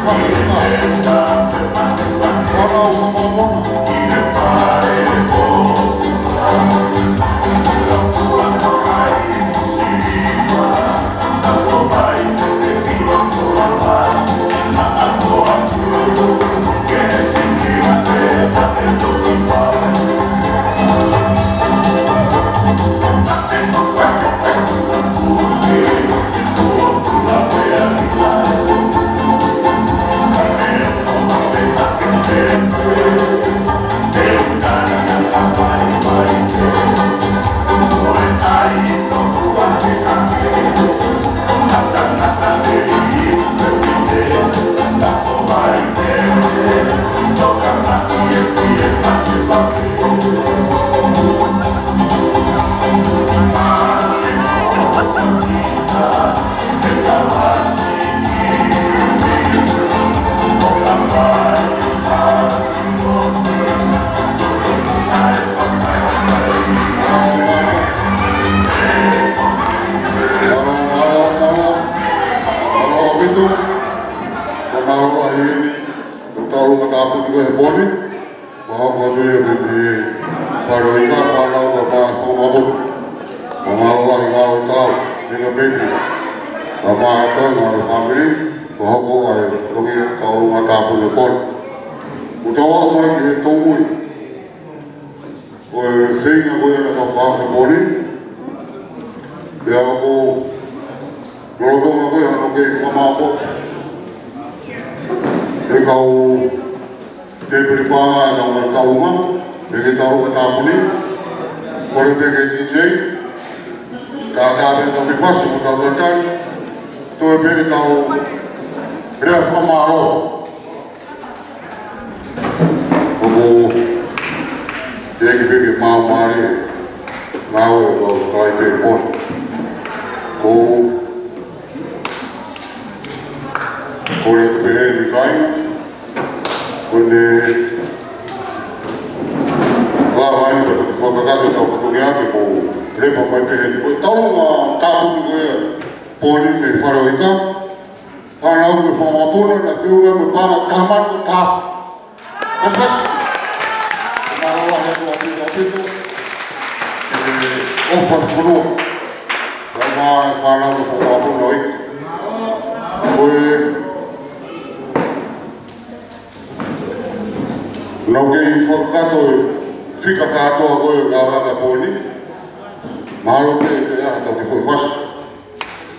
Mālō, mālō, mālō. Mālō ʻaupito. Ko e mālō lahi eni, ko e tauʻolunga tāpuni ko ē he pō ni. Fakahoko atu ia mei he fale ʻo e ika, fānau kae ʻumaʻā e fanga mātuʻa. Ko e mālō lahi ngāue taau, ʻi he kapeni. Kae ʻumaʻā e toenga ʻo e fāmili, fakahoko ʻa e fatongia tauʻolunga tāpuni he pō ni. Kuo tau aʻu mai ki he tōmui ʻo e feinga ko ia naʻa tau fakahoko he pō ni. Pea ʻoku lolotonga ko ia hono kei fakamāʻopoʻopo ʻe he kau tēpile paʻanga ʻenau ngaahi tauʻolunga, ʻi he kei tauʻolunga tāpuni. Kole pē ki he D J, tātā pē ʻetau kiʻi fasi mo ʻetau talitali, toe pē ʻetau lea fakamālō. ʻOku teʻeki pē ke maumau e ngāue ʻa e kau sikalaipe he pō ni. Ko, kole atu pē heni kāinga, ko ʻene lava eni ka toki fakakakato ʻetau fatongia ke mou lepa mai pē heni. Ko e tauʻolunga tāpuni ko ia pō ni mei he fale ʻo e ika. Fānau mo e fanga mātuʻa naʻe feʻunga mo e paʻanga ʻe taha mano taha afe. Pasi, pasi. Mālō lahi atu ʻaupito, ʻaupito. ʻE, ʻofa ʻa e fonua. Kae ʻumaʻā e fānau mo e fanga mātuʻa ʻo e ika. Ko e, naʻa ku kei fakakakato e fika kātoa ko ē ʻo e ngāue ʻa e pō ni. Mahalo pē ʻe toe ʻi ai haʻatau kiʻi foʻi fasi.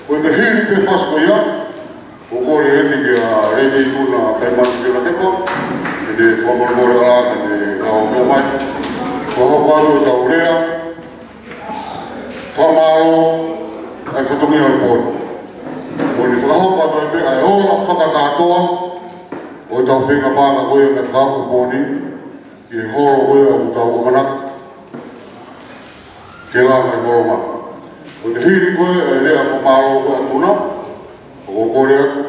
Ko ʻene hili pē fasi ko ia, ʻoku ou kole heni kia Lady Ikuna Taimanu Fiona Tepa, ke ne fakamolemole ʻalā ke ne lava ʻo mai. Fakahoko atu ʻetau lea fakamālō ʻa e fatongia ʻo e pō ni. Ko ʻene fakahoko atu ai pē ʻa e ola fakakātoa ʻo ʻetau feinga paʻanga ko ia naʻe fakahoko he pō ni, ki he holo ko ia ʻoku tau ʻamanaki ke langa e holo mai. Ko ʻene hili ko ē ʻa e lea fakamālō ko ē ʻa Ikuna, ʻoku ou kole atu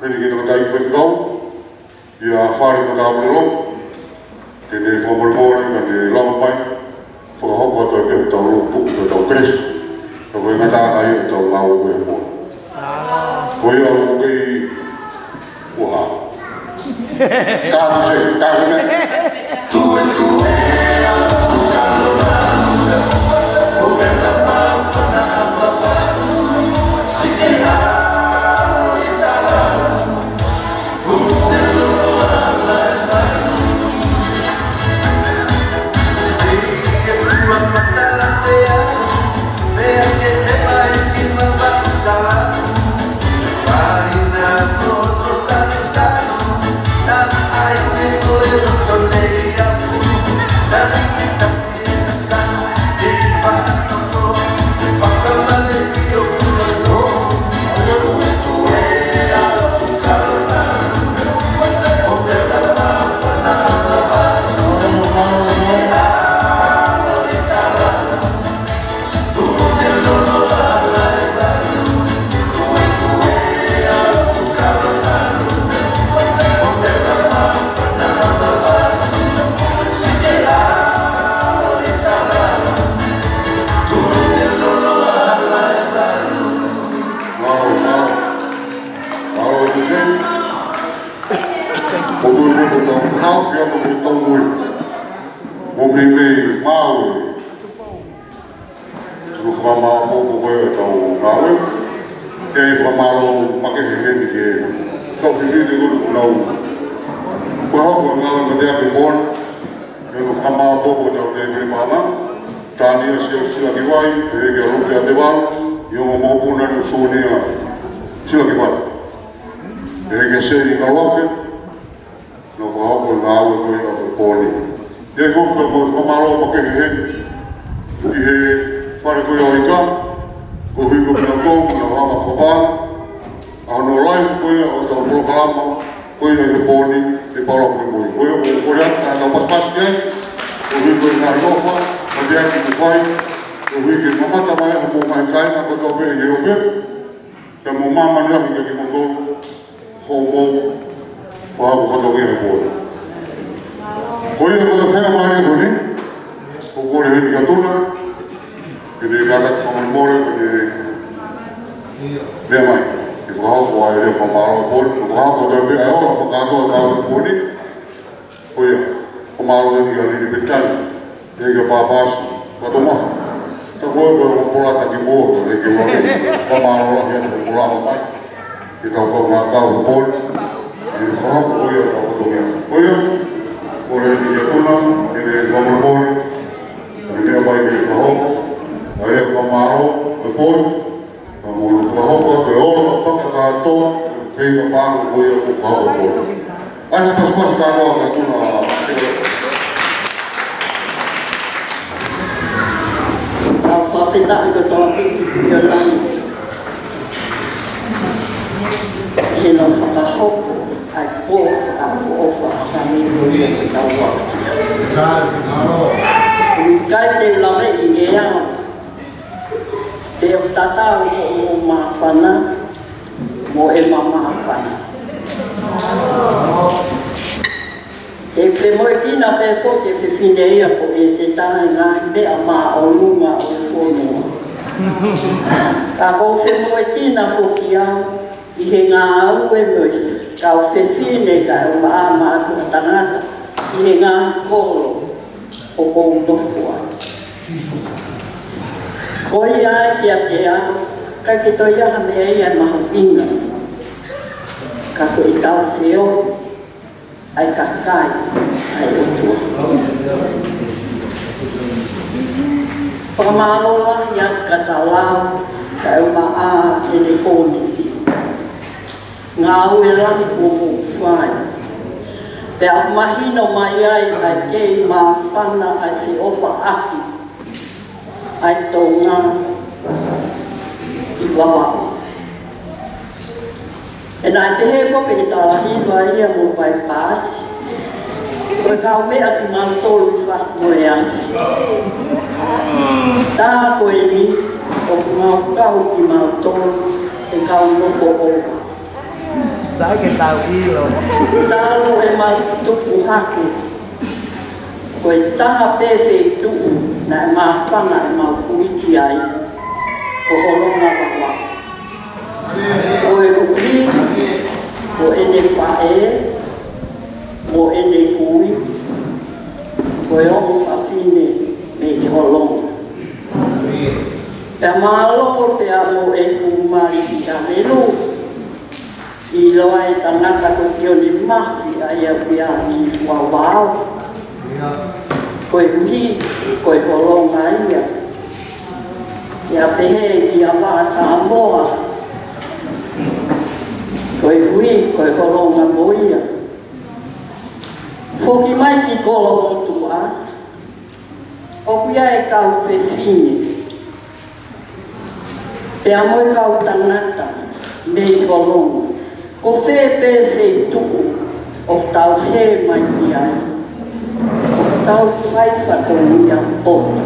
heni ki he tangataʻeiki faifekau, ʻia Fale Matāpule Lotu, ke ne fakamolemole, ka ne lava mai, fakahoko atu ai pē ʻetau lotu, ʻetau kelesi. Ka ko e ngataʻanga ia ʻetau ngāue ko ē he pō ni. Ko ia ʻoku kei uha. Tāpuni, tāpuni. Ko e tui ko e tau fakahaofi atu ko e tau mui. Ko e meimei maʻu e. Ko e fakamālō ko e tau ngāue. Ke fakamālō makehe heni ki he kau fefine ko ē ʻoku nau fakahoko e ngāue mateaki pō ni. Ke fakamālō ko e tau tēpile māmā. Tania Sio Silakivai, ʻEiki ʻa Lupe ʻa Tevalu, ʻi he ongo mokopuna ni ʻo Sonia Silakivai. ʻEiki ʻa Sei Ngalofe, nau fakahoko e ngāue ko ia ʻo e pō ni. ʻI he foki pē mo e fakamālō makehe heni ki he fale ko ia ʻo Ika, koeʻuhi ko kinautolu ʻoku nau hanga ʻo fakapaʻanga ʻa hono live ko ia ʻo ʻetau polokalama ko ia ʻi he pō ni, ʻe Paula Moimoi. Ko ia ʻoku ou kole atu ke tau pasipasi ki ai, koeʻuhi ko e ngaahi ʻofa mateaki kuo fai, koeʻuhi ke mamata mai ʻa hoʻomou ngaahi kāinga kotoa pē ʻi ʻIulope, pea mo māmani lahi kiate kimoutolu, hoʻomou fakahoko fatongia he pō ni. Ko ia ko e faingamālie ko eni, ʻoku ou kole heni kia Tuna, ke ne kātaki fakamolemole, ke ne meʻa mai, ke fakahoko ʻa e lea fakamālō pō ni, ke fakahoko atu pē ʻa e ola fakakātoa ʻo e pō ni. Ko ia, fakamālō heni kia Lili Petani, ʻEiki ʻa Pāpasi, Patomafa. Tā ko ē ko e pola taki pō, ʻEiki ʻa Lili, fakamālō lahi atu ko e pola mai. Ke tau kau ngā kau he pō ni, ʻi he fakahoko ko ia ʻetau fatongia. Ko ia, kole heni kia Tuna, ke ne fakamolemole, ke ne meʻa mai ke fakahoko ʻa e lea fakamālō ʻo e pō ni, ka mo hono fakahoko atu e ola fakakātoa, feinga paʻanga ko ia ʻoku fakahoko ʻe he pō ni. ʻAi ha pasipasi kātoa kia Tuna. Tau fakafetaʻi kotoa pē ki he Tuʻi ʻo langi. ʻI heʻene fakahoko ʻa e pō fakaʻofoʻofa ʻa e meʻa ko ia ke tau aʻusia. ʻIkai te u laveʻi ʻe au pe ʻoku tatau hoʻomou māfana mo ʻema māfana. ʻE femoʻuekina pē foki e fefine ia ko ʻEsetā he ngaahi meʻa māʻolunga ʻo e fonua. Ka ʻoku ou femoʻuekina foki au ʻi he ngāue mo e kau fefine kaeʻumaʻā mātuʻa tangata ʻi he ngaahi kolo ʻoku ou nofo ai. Ko ia ai kiate au, ʻikai ke toe ʻi ai ha meʻa ia ʻe mahuʻinga. Ka ko ʻetau feohi ʻa e kakai ʻa e ʻOtua. Fakamālō lahi atu kia Talau kaeʻumaʻā ʻene kōmiti. Ngāue lahi kuo mou fai. Pea mahino mai ai ʻa e kei māfana ʻa e feʻofaʻaki ʻa e Tonga ʻi Vavaʻu. ʻE naʻe pehē foki ʻe he talahiva ia mo Paipasi, ko e kaumeʻa kimautolu ʻi Fasi mo e Afi. Tā ko eni ʻoku mau kau kimautolu he kau nofo ʻova. Sai ke tau ʻilo. Talu ʻemau tupu hake, ko e taha pē feituʻu naʻe māfana ʻemau kuiti ai, ko Holonga Vavaʻu. Koeʻuhi ko ʻene faʻē mo ʻene kui, ko e ongo fafine mei Holonga. Pea mālō pea mo ʻeku mali ʻi ʻAmelū. ʻIloa ʻe he tangata ko Sione Mafi ʻa ia ʻoku ʻi ai ʻi Vavaʻu. Koeʻuhi ko e Holonga ia. Pea pehē ʻi he ʻAvā Samoa, koeʻuhi ko e Holonga mo ia. Foki mai ki Kolomotuʻa, ʻoku ʻi ai e kau fefine pea mo e kau tangata mei Holonga. Ko fē pē feituʻu ʻoku tau hē mai ki ai, ʻoku tau fai fatongia poto.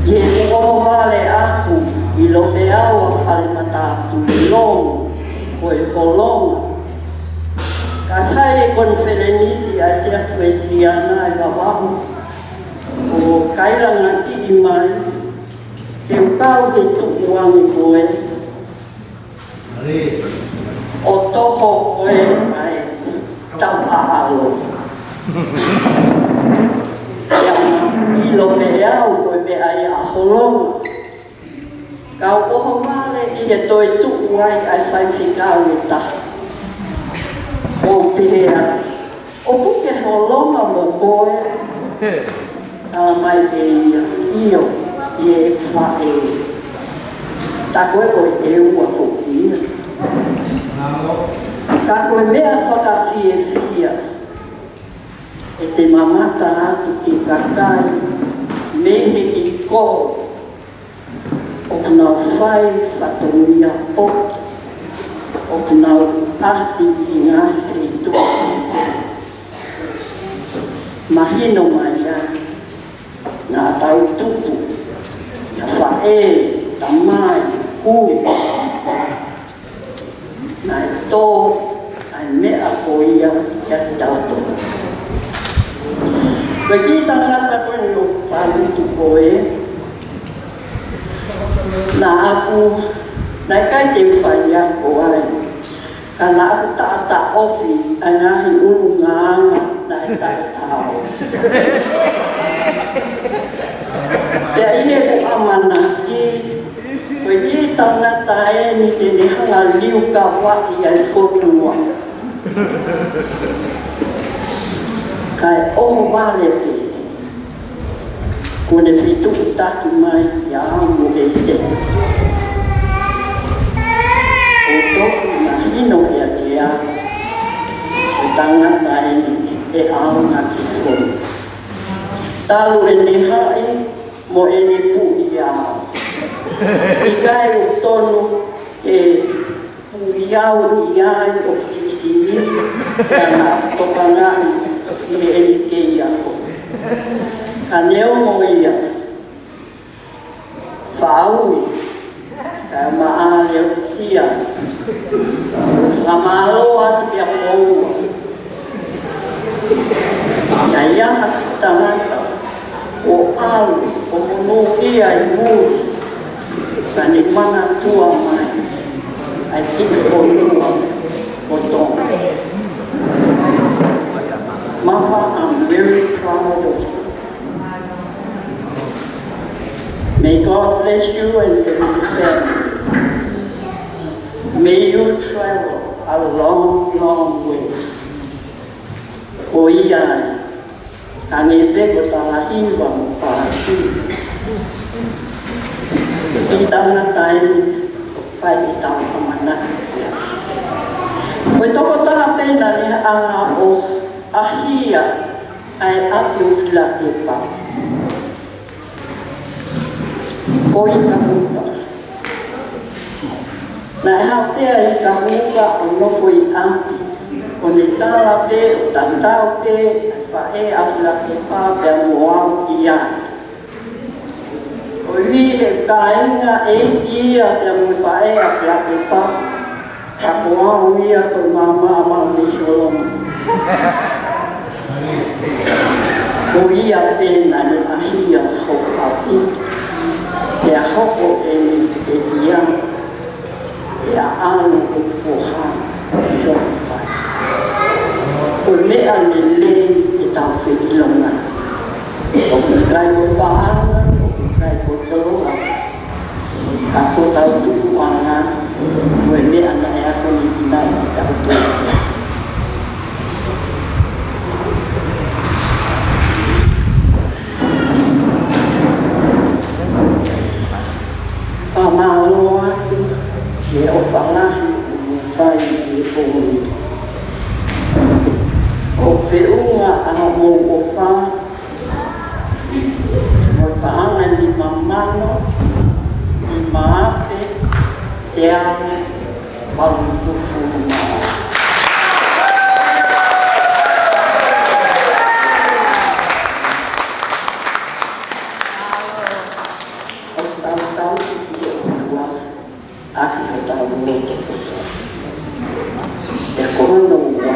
ʻI he ongo vale ʻaʻaku ʻi Lopeau ʻa Fale Matāpule Longo, ko e Holonga. Ka fai e konifelenisi ʻa e Siasi Uēsiliana ʻi Vavaʻu, ʻo kaila ngaahi kiʻi mai, ke u kau he tuʻu ange ko ē. ʻo toho ko ē ʻa e tau ʻaʻalo. Pea ʻilo pē ʻe au ko e meʻa ia ʻa Holonga. Ka u ʻohovale ʻi he toe tuʻu ai ʻa e faifekau ʻe taha. ʻO pehē, ʻoku ke Holonga mo koe? Talamai ʻe ia, ʻio, ʻi he faʻē. Tā ko ē ko e ʻEua foki ia. Ka ko e meʻa fakafiefia, ʻe te mamata atu ki he kakai mei he ʻi kolo ʻoku nau fai fatongia poto, ʻoku nau ʻasi ʻi he ngaahi feituʻu. Mahino mai ai, naʻa tau tupu, ʻa e faʻē, tamai, hui. Naʻe tō ʻa e meʻa ko ia kiate kitautolu. Ko e kiʻi tangata ko eni ʻoku fālutu ko ē, naʻa ku, naʻe ʻikai te u faiako ai. Ka naʻa ku taʻataʻofi ʻa e ngaahi ʻulungaanga naʻe taʻetaʻo. Pea ʻi heʻeku ʻamanaki, ko e kiʻi tangata eni te ne hanga liukavaʻi ʻa e fonua. Kae ʻohovale pē, kuo ne fetuʻutaki mai kiate au mo ʻEiseli. ʻOku toki mahino kiate au, ko e tangata eni ʻe ʻaonga ki he fonua. Talu ʻene haʻi mo ʻene puʻi au. ʻIkai ʻoku tonu ke puʻi au ʻi ai ʻoku tisi ni, pea naʻa ku tokangaʻi ʻi heʻene kei ako. Ka neongo ia, faʻa ui, kae maʻa leotia, fakamālō atu kia Paula. ʻIa ia ha tangata ʻo ʻalu ʻo monūʻia ʻi mui, ka ne manatua mai ʻa e kiʻi fonua ko Tonga. Mama, I'm very proud of you. May God bless you and your family. May you travel a long, long way. Ko ia, hangē pē ko Talahiva mo Pāsili. Kiʻi tangata eni, fai ʻetau ʻamanaki ia. Ko e tokotaha pē naʻa ne hanga ʻo ʻahia ʻa e ʻapi ʻo Filakepa. Ko Ika Hupa. Naʻe haʻu pē ʻa Ika Hupa ʻo nofo ʻi ʻapi. Ko ʻene tala pē ʻo tatau pē ʻa e faʻē ʻa Filakepa pea mo au ki ai. Ko e ʻi he kāinga ʻe ʻi ai pea mo e faʻē ʻa Filakepa. Ka ko au ia ko e maama ʻa Maʻa mei Holonga. Ko ia pē naʻa ne ʻahia hoku ʻapi. Pea hoko eni ʻeku ʻapi. Pea ʻalu hoku foha ʻi hoku fai. Ko e meʻa lelei ʻetau feʻiloaki. ʻOku ʻikai ko e paʻanga, ʻoku ʻikai ko e toloa. Ka ko hotau tupuʻanga, ko e meʻa naʻe ako ni ki nai ki tau tupu. Fakamālō atu ki he ʻofa lahi kuo mou fai ki he ʻaho ni. ʻOku feʻunga ʻa hoʻomou ʻofa mo e paʻanga nima mano, nima afe, teau valungofulu mā ono. ʻOku tau tauhi ki he ʻOtua ʻaki hotau loto kotoa. Pea ko hono ua,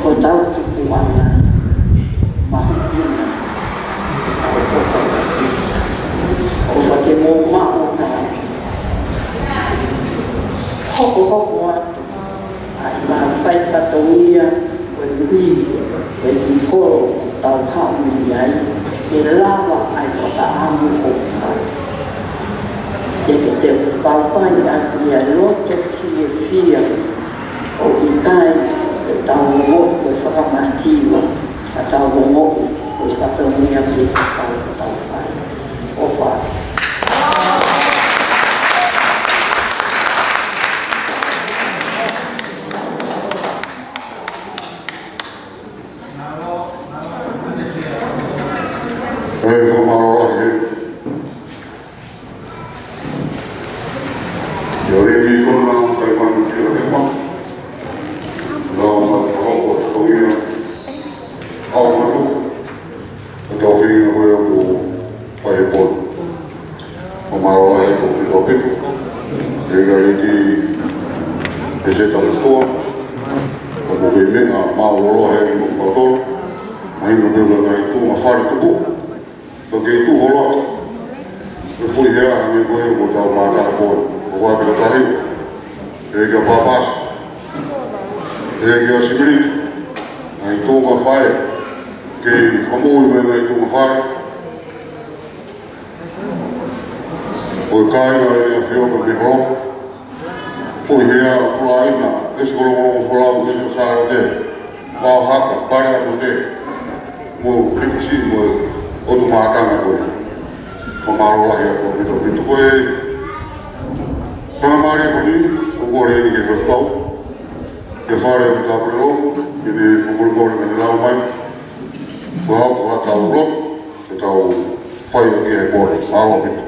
ko hotau tupuʻanga mahuʻinga, ko hotau ʻofa. ʻOfa ke mou maʻu ha hokohoko ʻa e ngaahi fai fatongia ʻo e kui, ʻo e kiʻi kolo ʻoku tau haʻu mei ai, ke lava ai ʻo ka ʻamu ʻo fai. Ke ke te tau fai ʻaki ia loto fiefia ʻo ʻikai ke tau ongoʻi ko e fakamasiva ʻa tau ongoʻi ko e fatongia ke tau, ke tau fai. ʻOfa. ʻE, fakamālō lahi. ʻIo, ʻe lī kona kai manu ki o hema. Lau ma ka o ko ia. Au manu. Ko tau feinga ko ia ʻoku fai he potu. Fakamālō lahi ʻaupito. ʻE ka liti ʻe se tau sikoa. Ko mo ke meʻa mālōlō he mo kau tolu. Mahino pē ko e ngaahi tuʻunga fale tupu. Ko ke tuʻu holo atu. Ko e foʻi hea hangē ko ia ʻoku tau mātā ko ē. Ko Vātaka Tahi. ʻE kia Pāpasi. ʻE kia Similiki. Ngaahi tuʻunga fale. Kei fakamoʻui mai ngaahi tuʻunga fale. Ko e kāinga ʻa e ʻAfio ko Miholo. Foʻi hea ʻo Fulaina, ʻEsi ko Longolongofolau, ʻEsi ko Sālote, Vaohaka, Paleamote, mo Likisi, mo e ʻotu mātanga ko ia. Fakamālō lahi atu ʻaupito, ʻaupito ko e faingamālie ko eni, ʻoku ou kole eni ke fakapapau. Ke fale ʻo Tāpulelou, ke ne fakamolemole ka ne lau mai. Ko e hā ko ʻetau lotu, ke tau fai ʻaki he potu, mālō ʻaupito.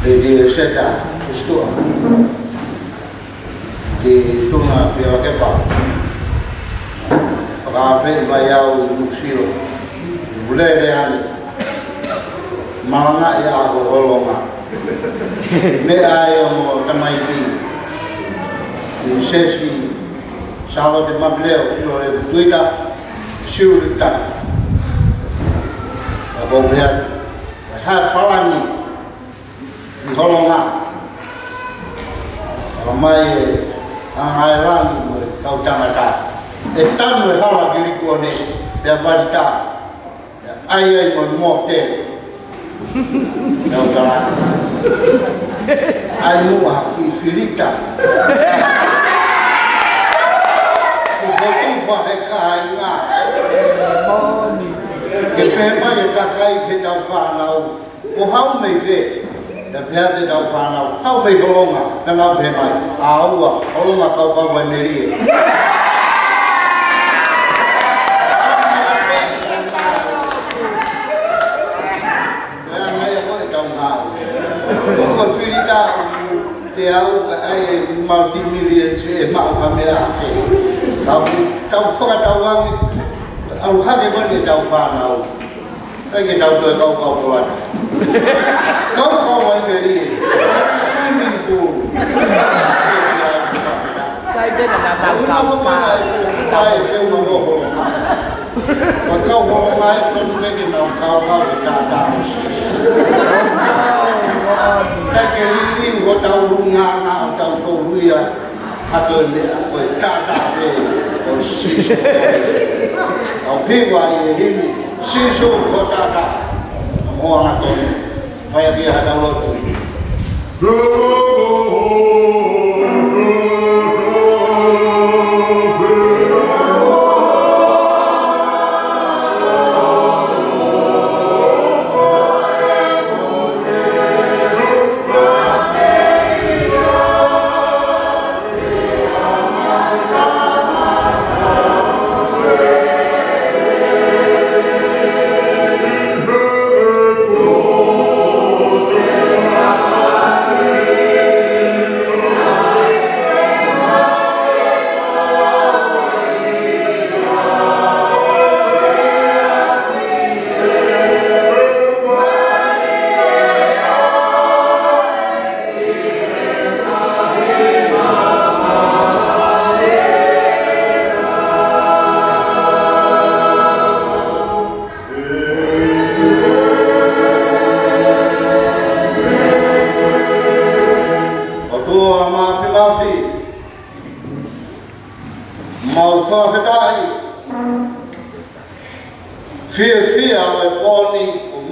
Lady Exeter, Situa. Ki Tunga Piakepa. Fakaafeʻi mai au ʻi Nuʻusila. Ulele ane. Malangaʻi ʻa ho holonga. Meʻa ʻa e ongo tamaiki. Princess Sālote Mafileo, ʻilo e Tuita, Siulita. ʻA ko mea, ʻe ha palani, ʻi holonga. ʻA mai e, ʻa e langi mo e kau tangata. ʻE tanu e hala ki Likuone, pea palita. ʻAi ai mo e mōtele. Nau tala. ʻAi muʻa ki Filita. Kuo tufa he kāinga. Ke pehē mai e kakai ki heʻetau fānau. ʻO haʻu mei fē? Pea pehē atu ʻetau fānau, haʻu mei holonga, naʻa nau pehē mai, ʻa ua, holonga kaukau ʻa e melie. Pea mai ko ʻetau ngāue. Ko e Filita ʻoku te au ka ai e multi-million se e maʻu ka mea afe. Tau, tau fakatauange, ʻalu hake mai ʻetau fānau. ʻIkai ke tau toe kaukau ko atu. Kaukau ai melie. Swimming pool. Sai pē naʻa tau kaukau. Ko e kau holonga ʻe tonu pē ke nau kaukau he taʻataʻa ʻo Sīsū. ʻIkai ke liliu hotau ʻulungaanga ʻo tau tō ia. Ka ko e meʻa, ko e taʻataʻa pē ʻo Sīsū. ʻOku hiva ʻi he himi, Sīsū ko e taʻataʻa. Mo ana tonu. Fai ʻaki ha tau lotu.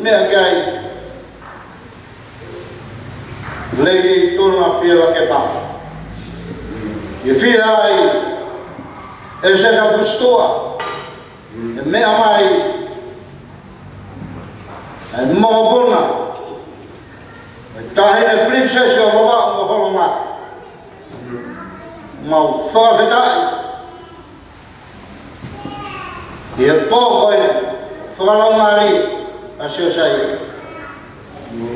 Meʻa ki ai, Lady Tuna Fiela Kepa. ʻI he fiha ai, ʻe Sena Fusitua, ʻe meʻa mai, ʻe Mokopuna, ʻe Taʻahine Princess ʻo Vavaʻu mo Holonga. Mau fakafetaʻi ʻi he pō ko eni, fakalaumālie ʻa Siosaia.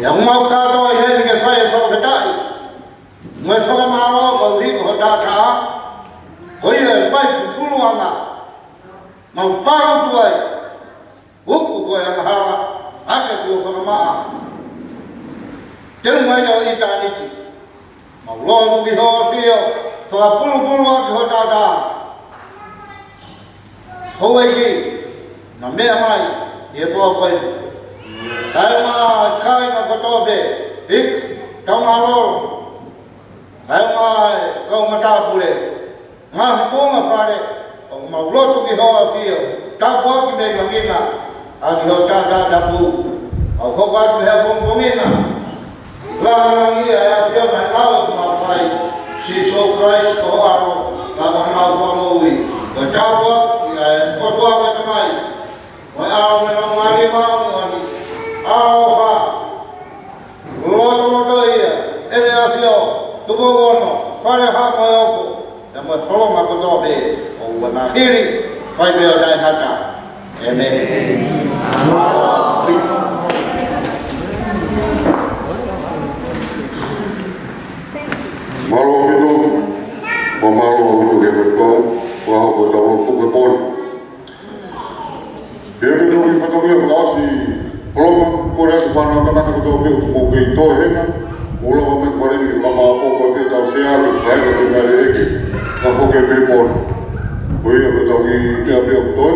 ʻOku mau kātoa ʻi heni ke fai e fakafetaʻi mo e fakamālō koeʻuhi ko ho taʻataʻa, ko ia ʻe fai fufuluʻanga, mau pāutu ai, uku ko e angahala, ake kuo fakamaʻa. Teu mai ʻo ʻitāniti. Mau lotu ki hoʻo ʻAfio, fakapulupulu ʻaki ho taʻataʻa. Houʻeiki, naʻa meʻa mai ʻi he pō ko eni. Kae ʻumaʻā e kāinga kotoa pē, ʻi Tonga lolo. Kae ʻumaʻā e kau matāpule. Ngaahi tuʻunga fale, ʻoku mau lotu ki hoʻo ʻAfio, tāpuaki mei langi na, ʻaki ho taʻataʻa tapu. ʻOku hoko atu he pongipongi na, langilangiʻia ʻa e ʻAfio ʻi he ngāue ʻoku mau fai, Sīsū Kalaisi ko ho ʻAlo, ka ko homau Fakamoʻui. Ko e tāpuaki ʻa e ʻOtua ko e Tamai, mo e ʻAlo mo e Laumālie Māʻoniʻoni. ʻAlofa. Lotolotoʻia ʻEne ʻAfio, Tupou Ono, Fale Hā mo e Ofo, pea mo e Holonga kotoa pē ʻo Uanahili, fai pē ʻo taʻengata. ʻĒmeni. Mālō ʻaupito, mālō ʻaupito ki he Fesikou, fakahoko ʻetau lotu ki he pō ni. Pea ʻi he toki fatongia fakaʻosi Holonga, kole atu fānau tangata kotoa pē ʻoku mou kei toe hena, mou lava mai ki fale ni ke fakamāʻopoʻopo ʻetau sea, ke fakaʻehiʻehi ki he meʻa lelei ke fakafoki mai pē pō ni. Ko ia ko ʻetau kiʻi meʻa pē ʻoku toe,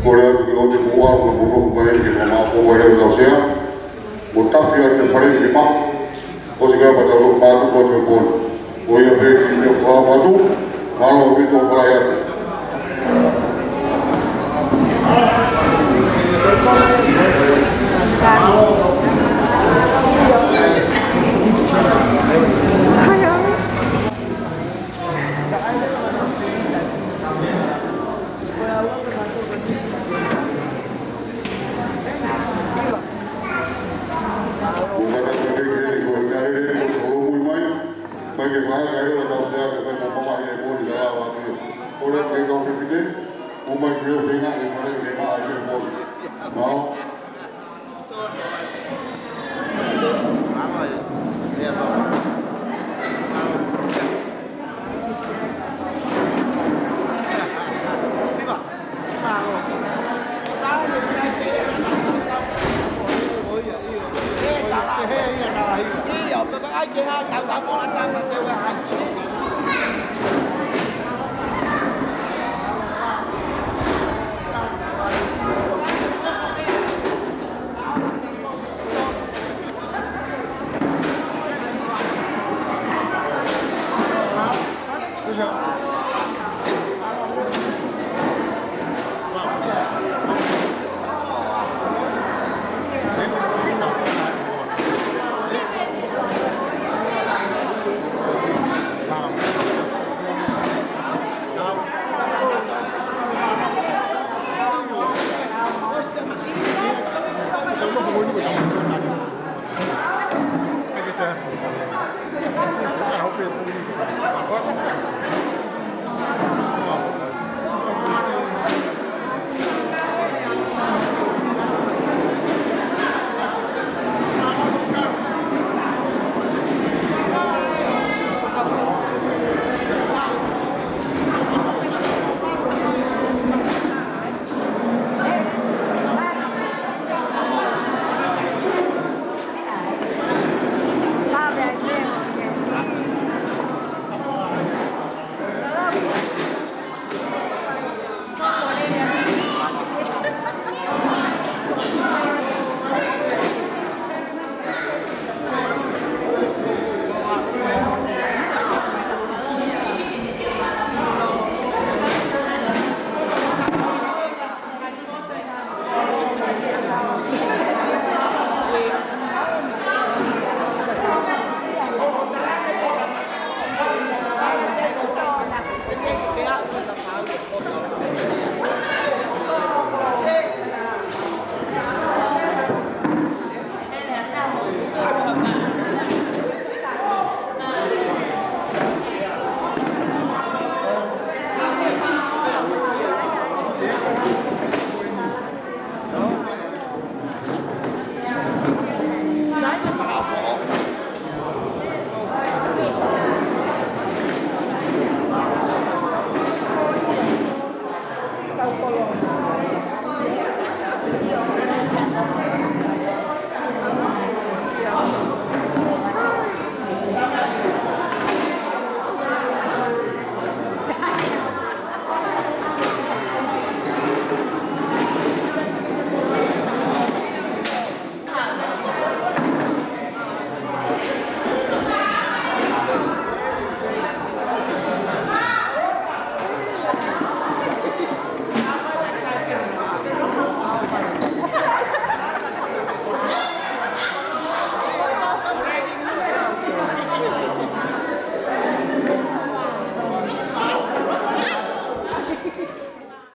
kole atu ke ʻoua te mou ʻalu ka mou nofo mai heni ke fakamāʻopoʻopo ʻetau sea. Mo tafi atu e fale ni ke maʻu. ʻOsi ka pata lo patu ko te pon. Ko ia pē ki me fa patu. Mālō ʻaupito, fala atu. Ko e kata ko e peke ni ko e meʻa lelei ko e solomui mai. Mai ke fai ka leva tau sea ke fai mo mamahi e pō ni ka lava atu. Kole ke kau fefine, ʻomai ke o fenga e fale ke maʻa e pō ni. Mālō.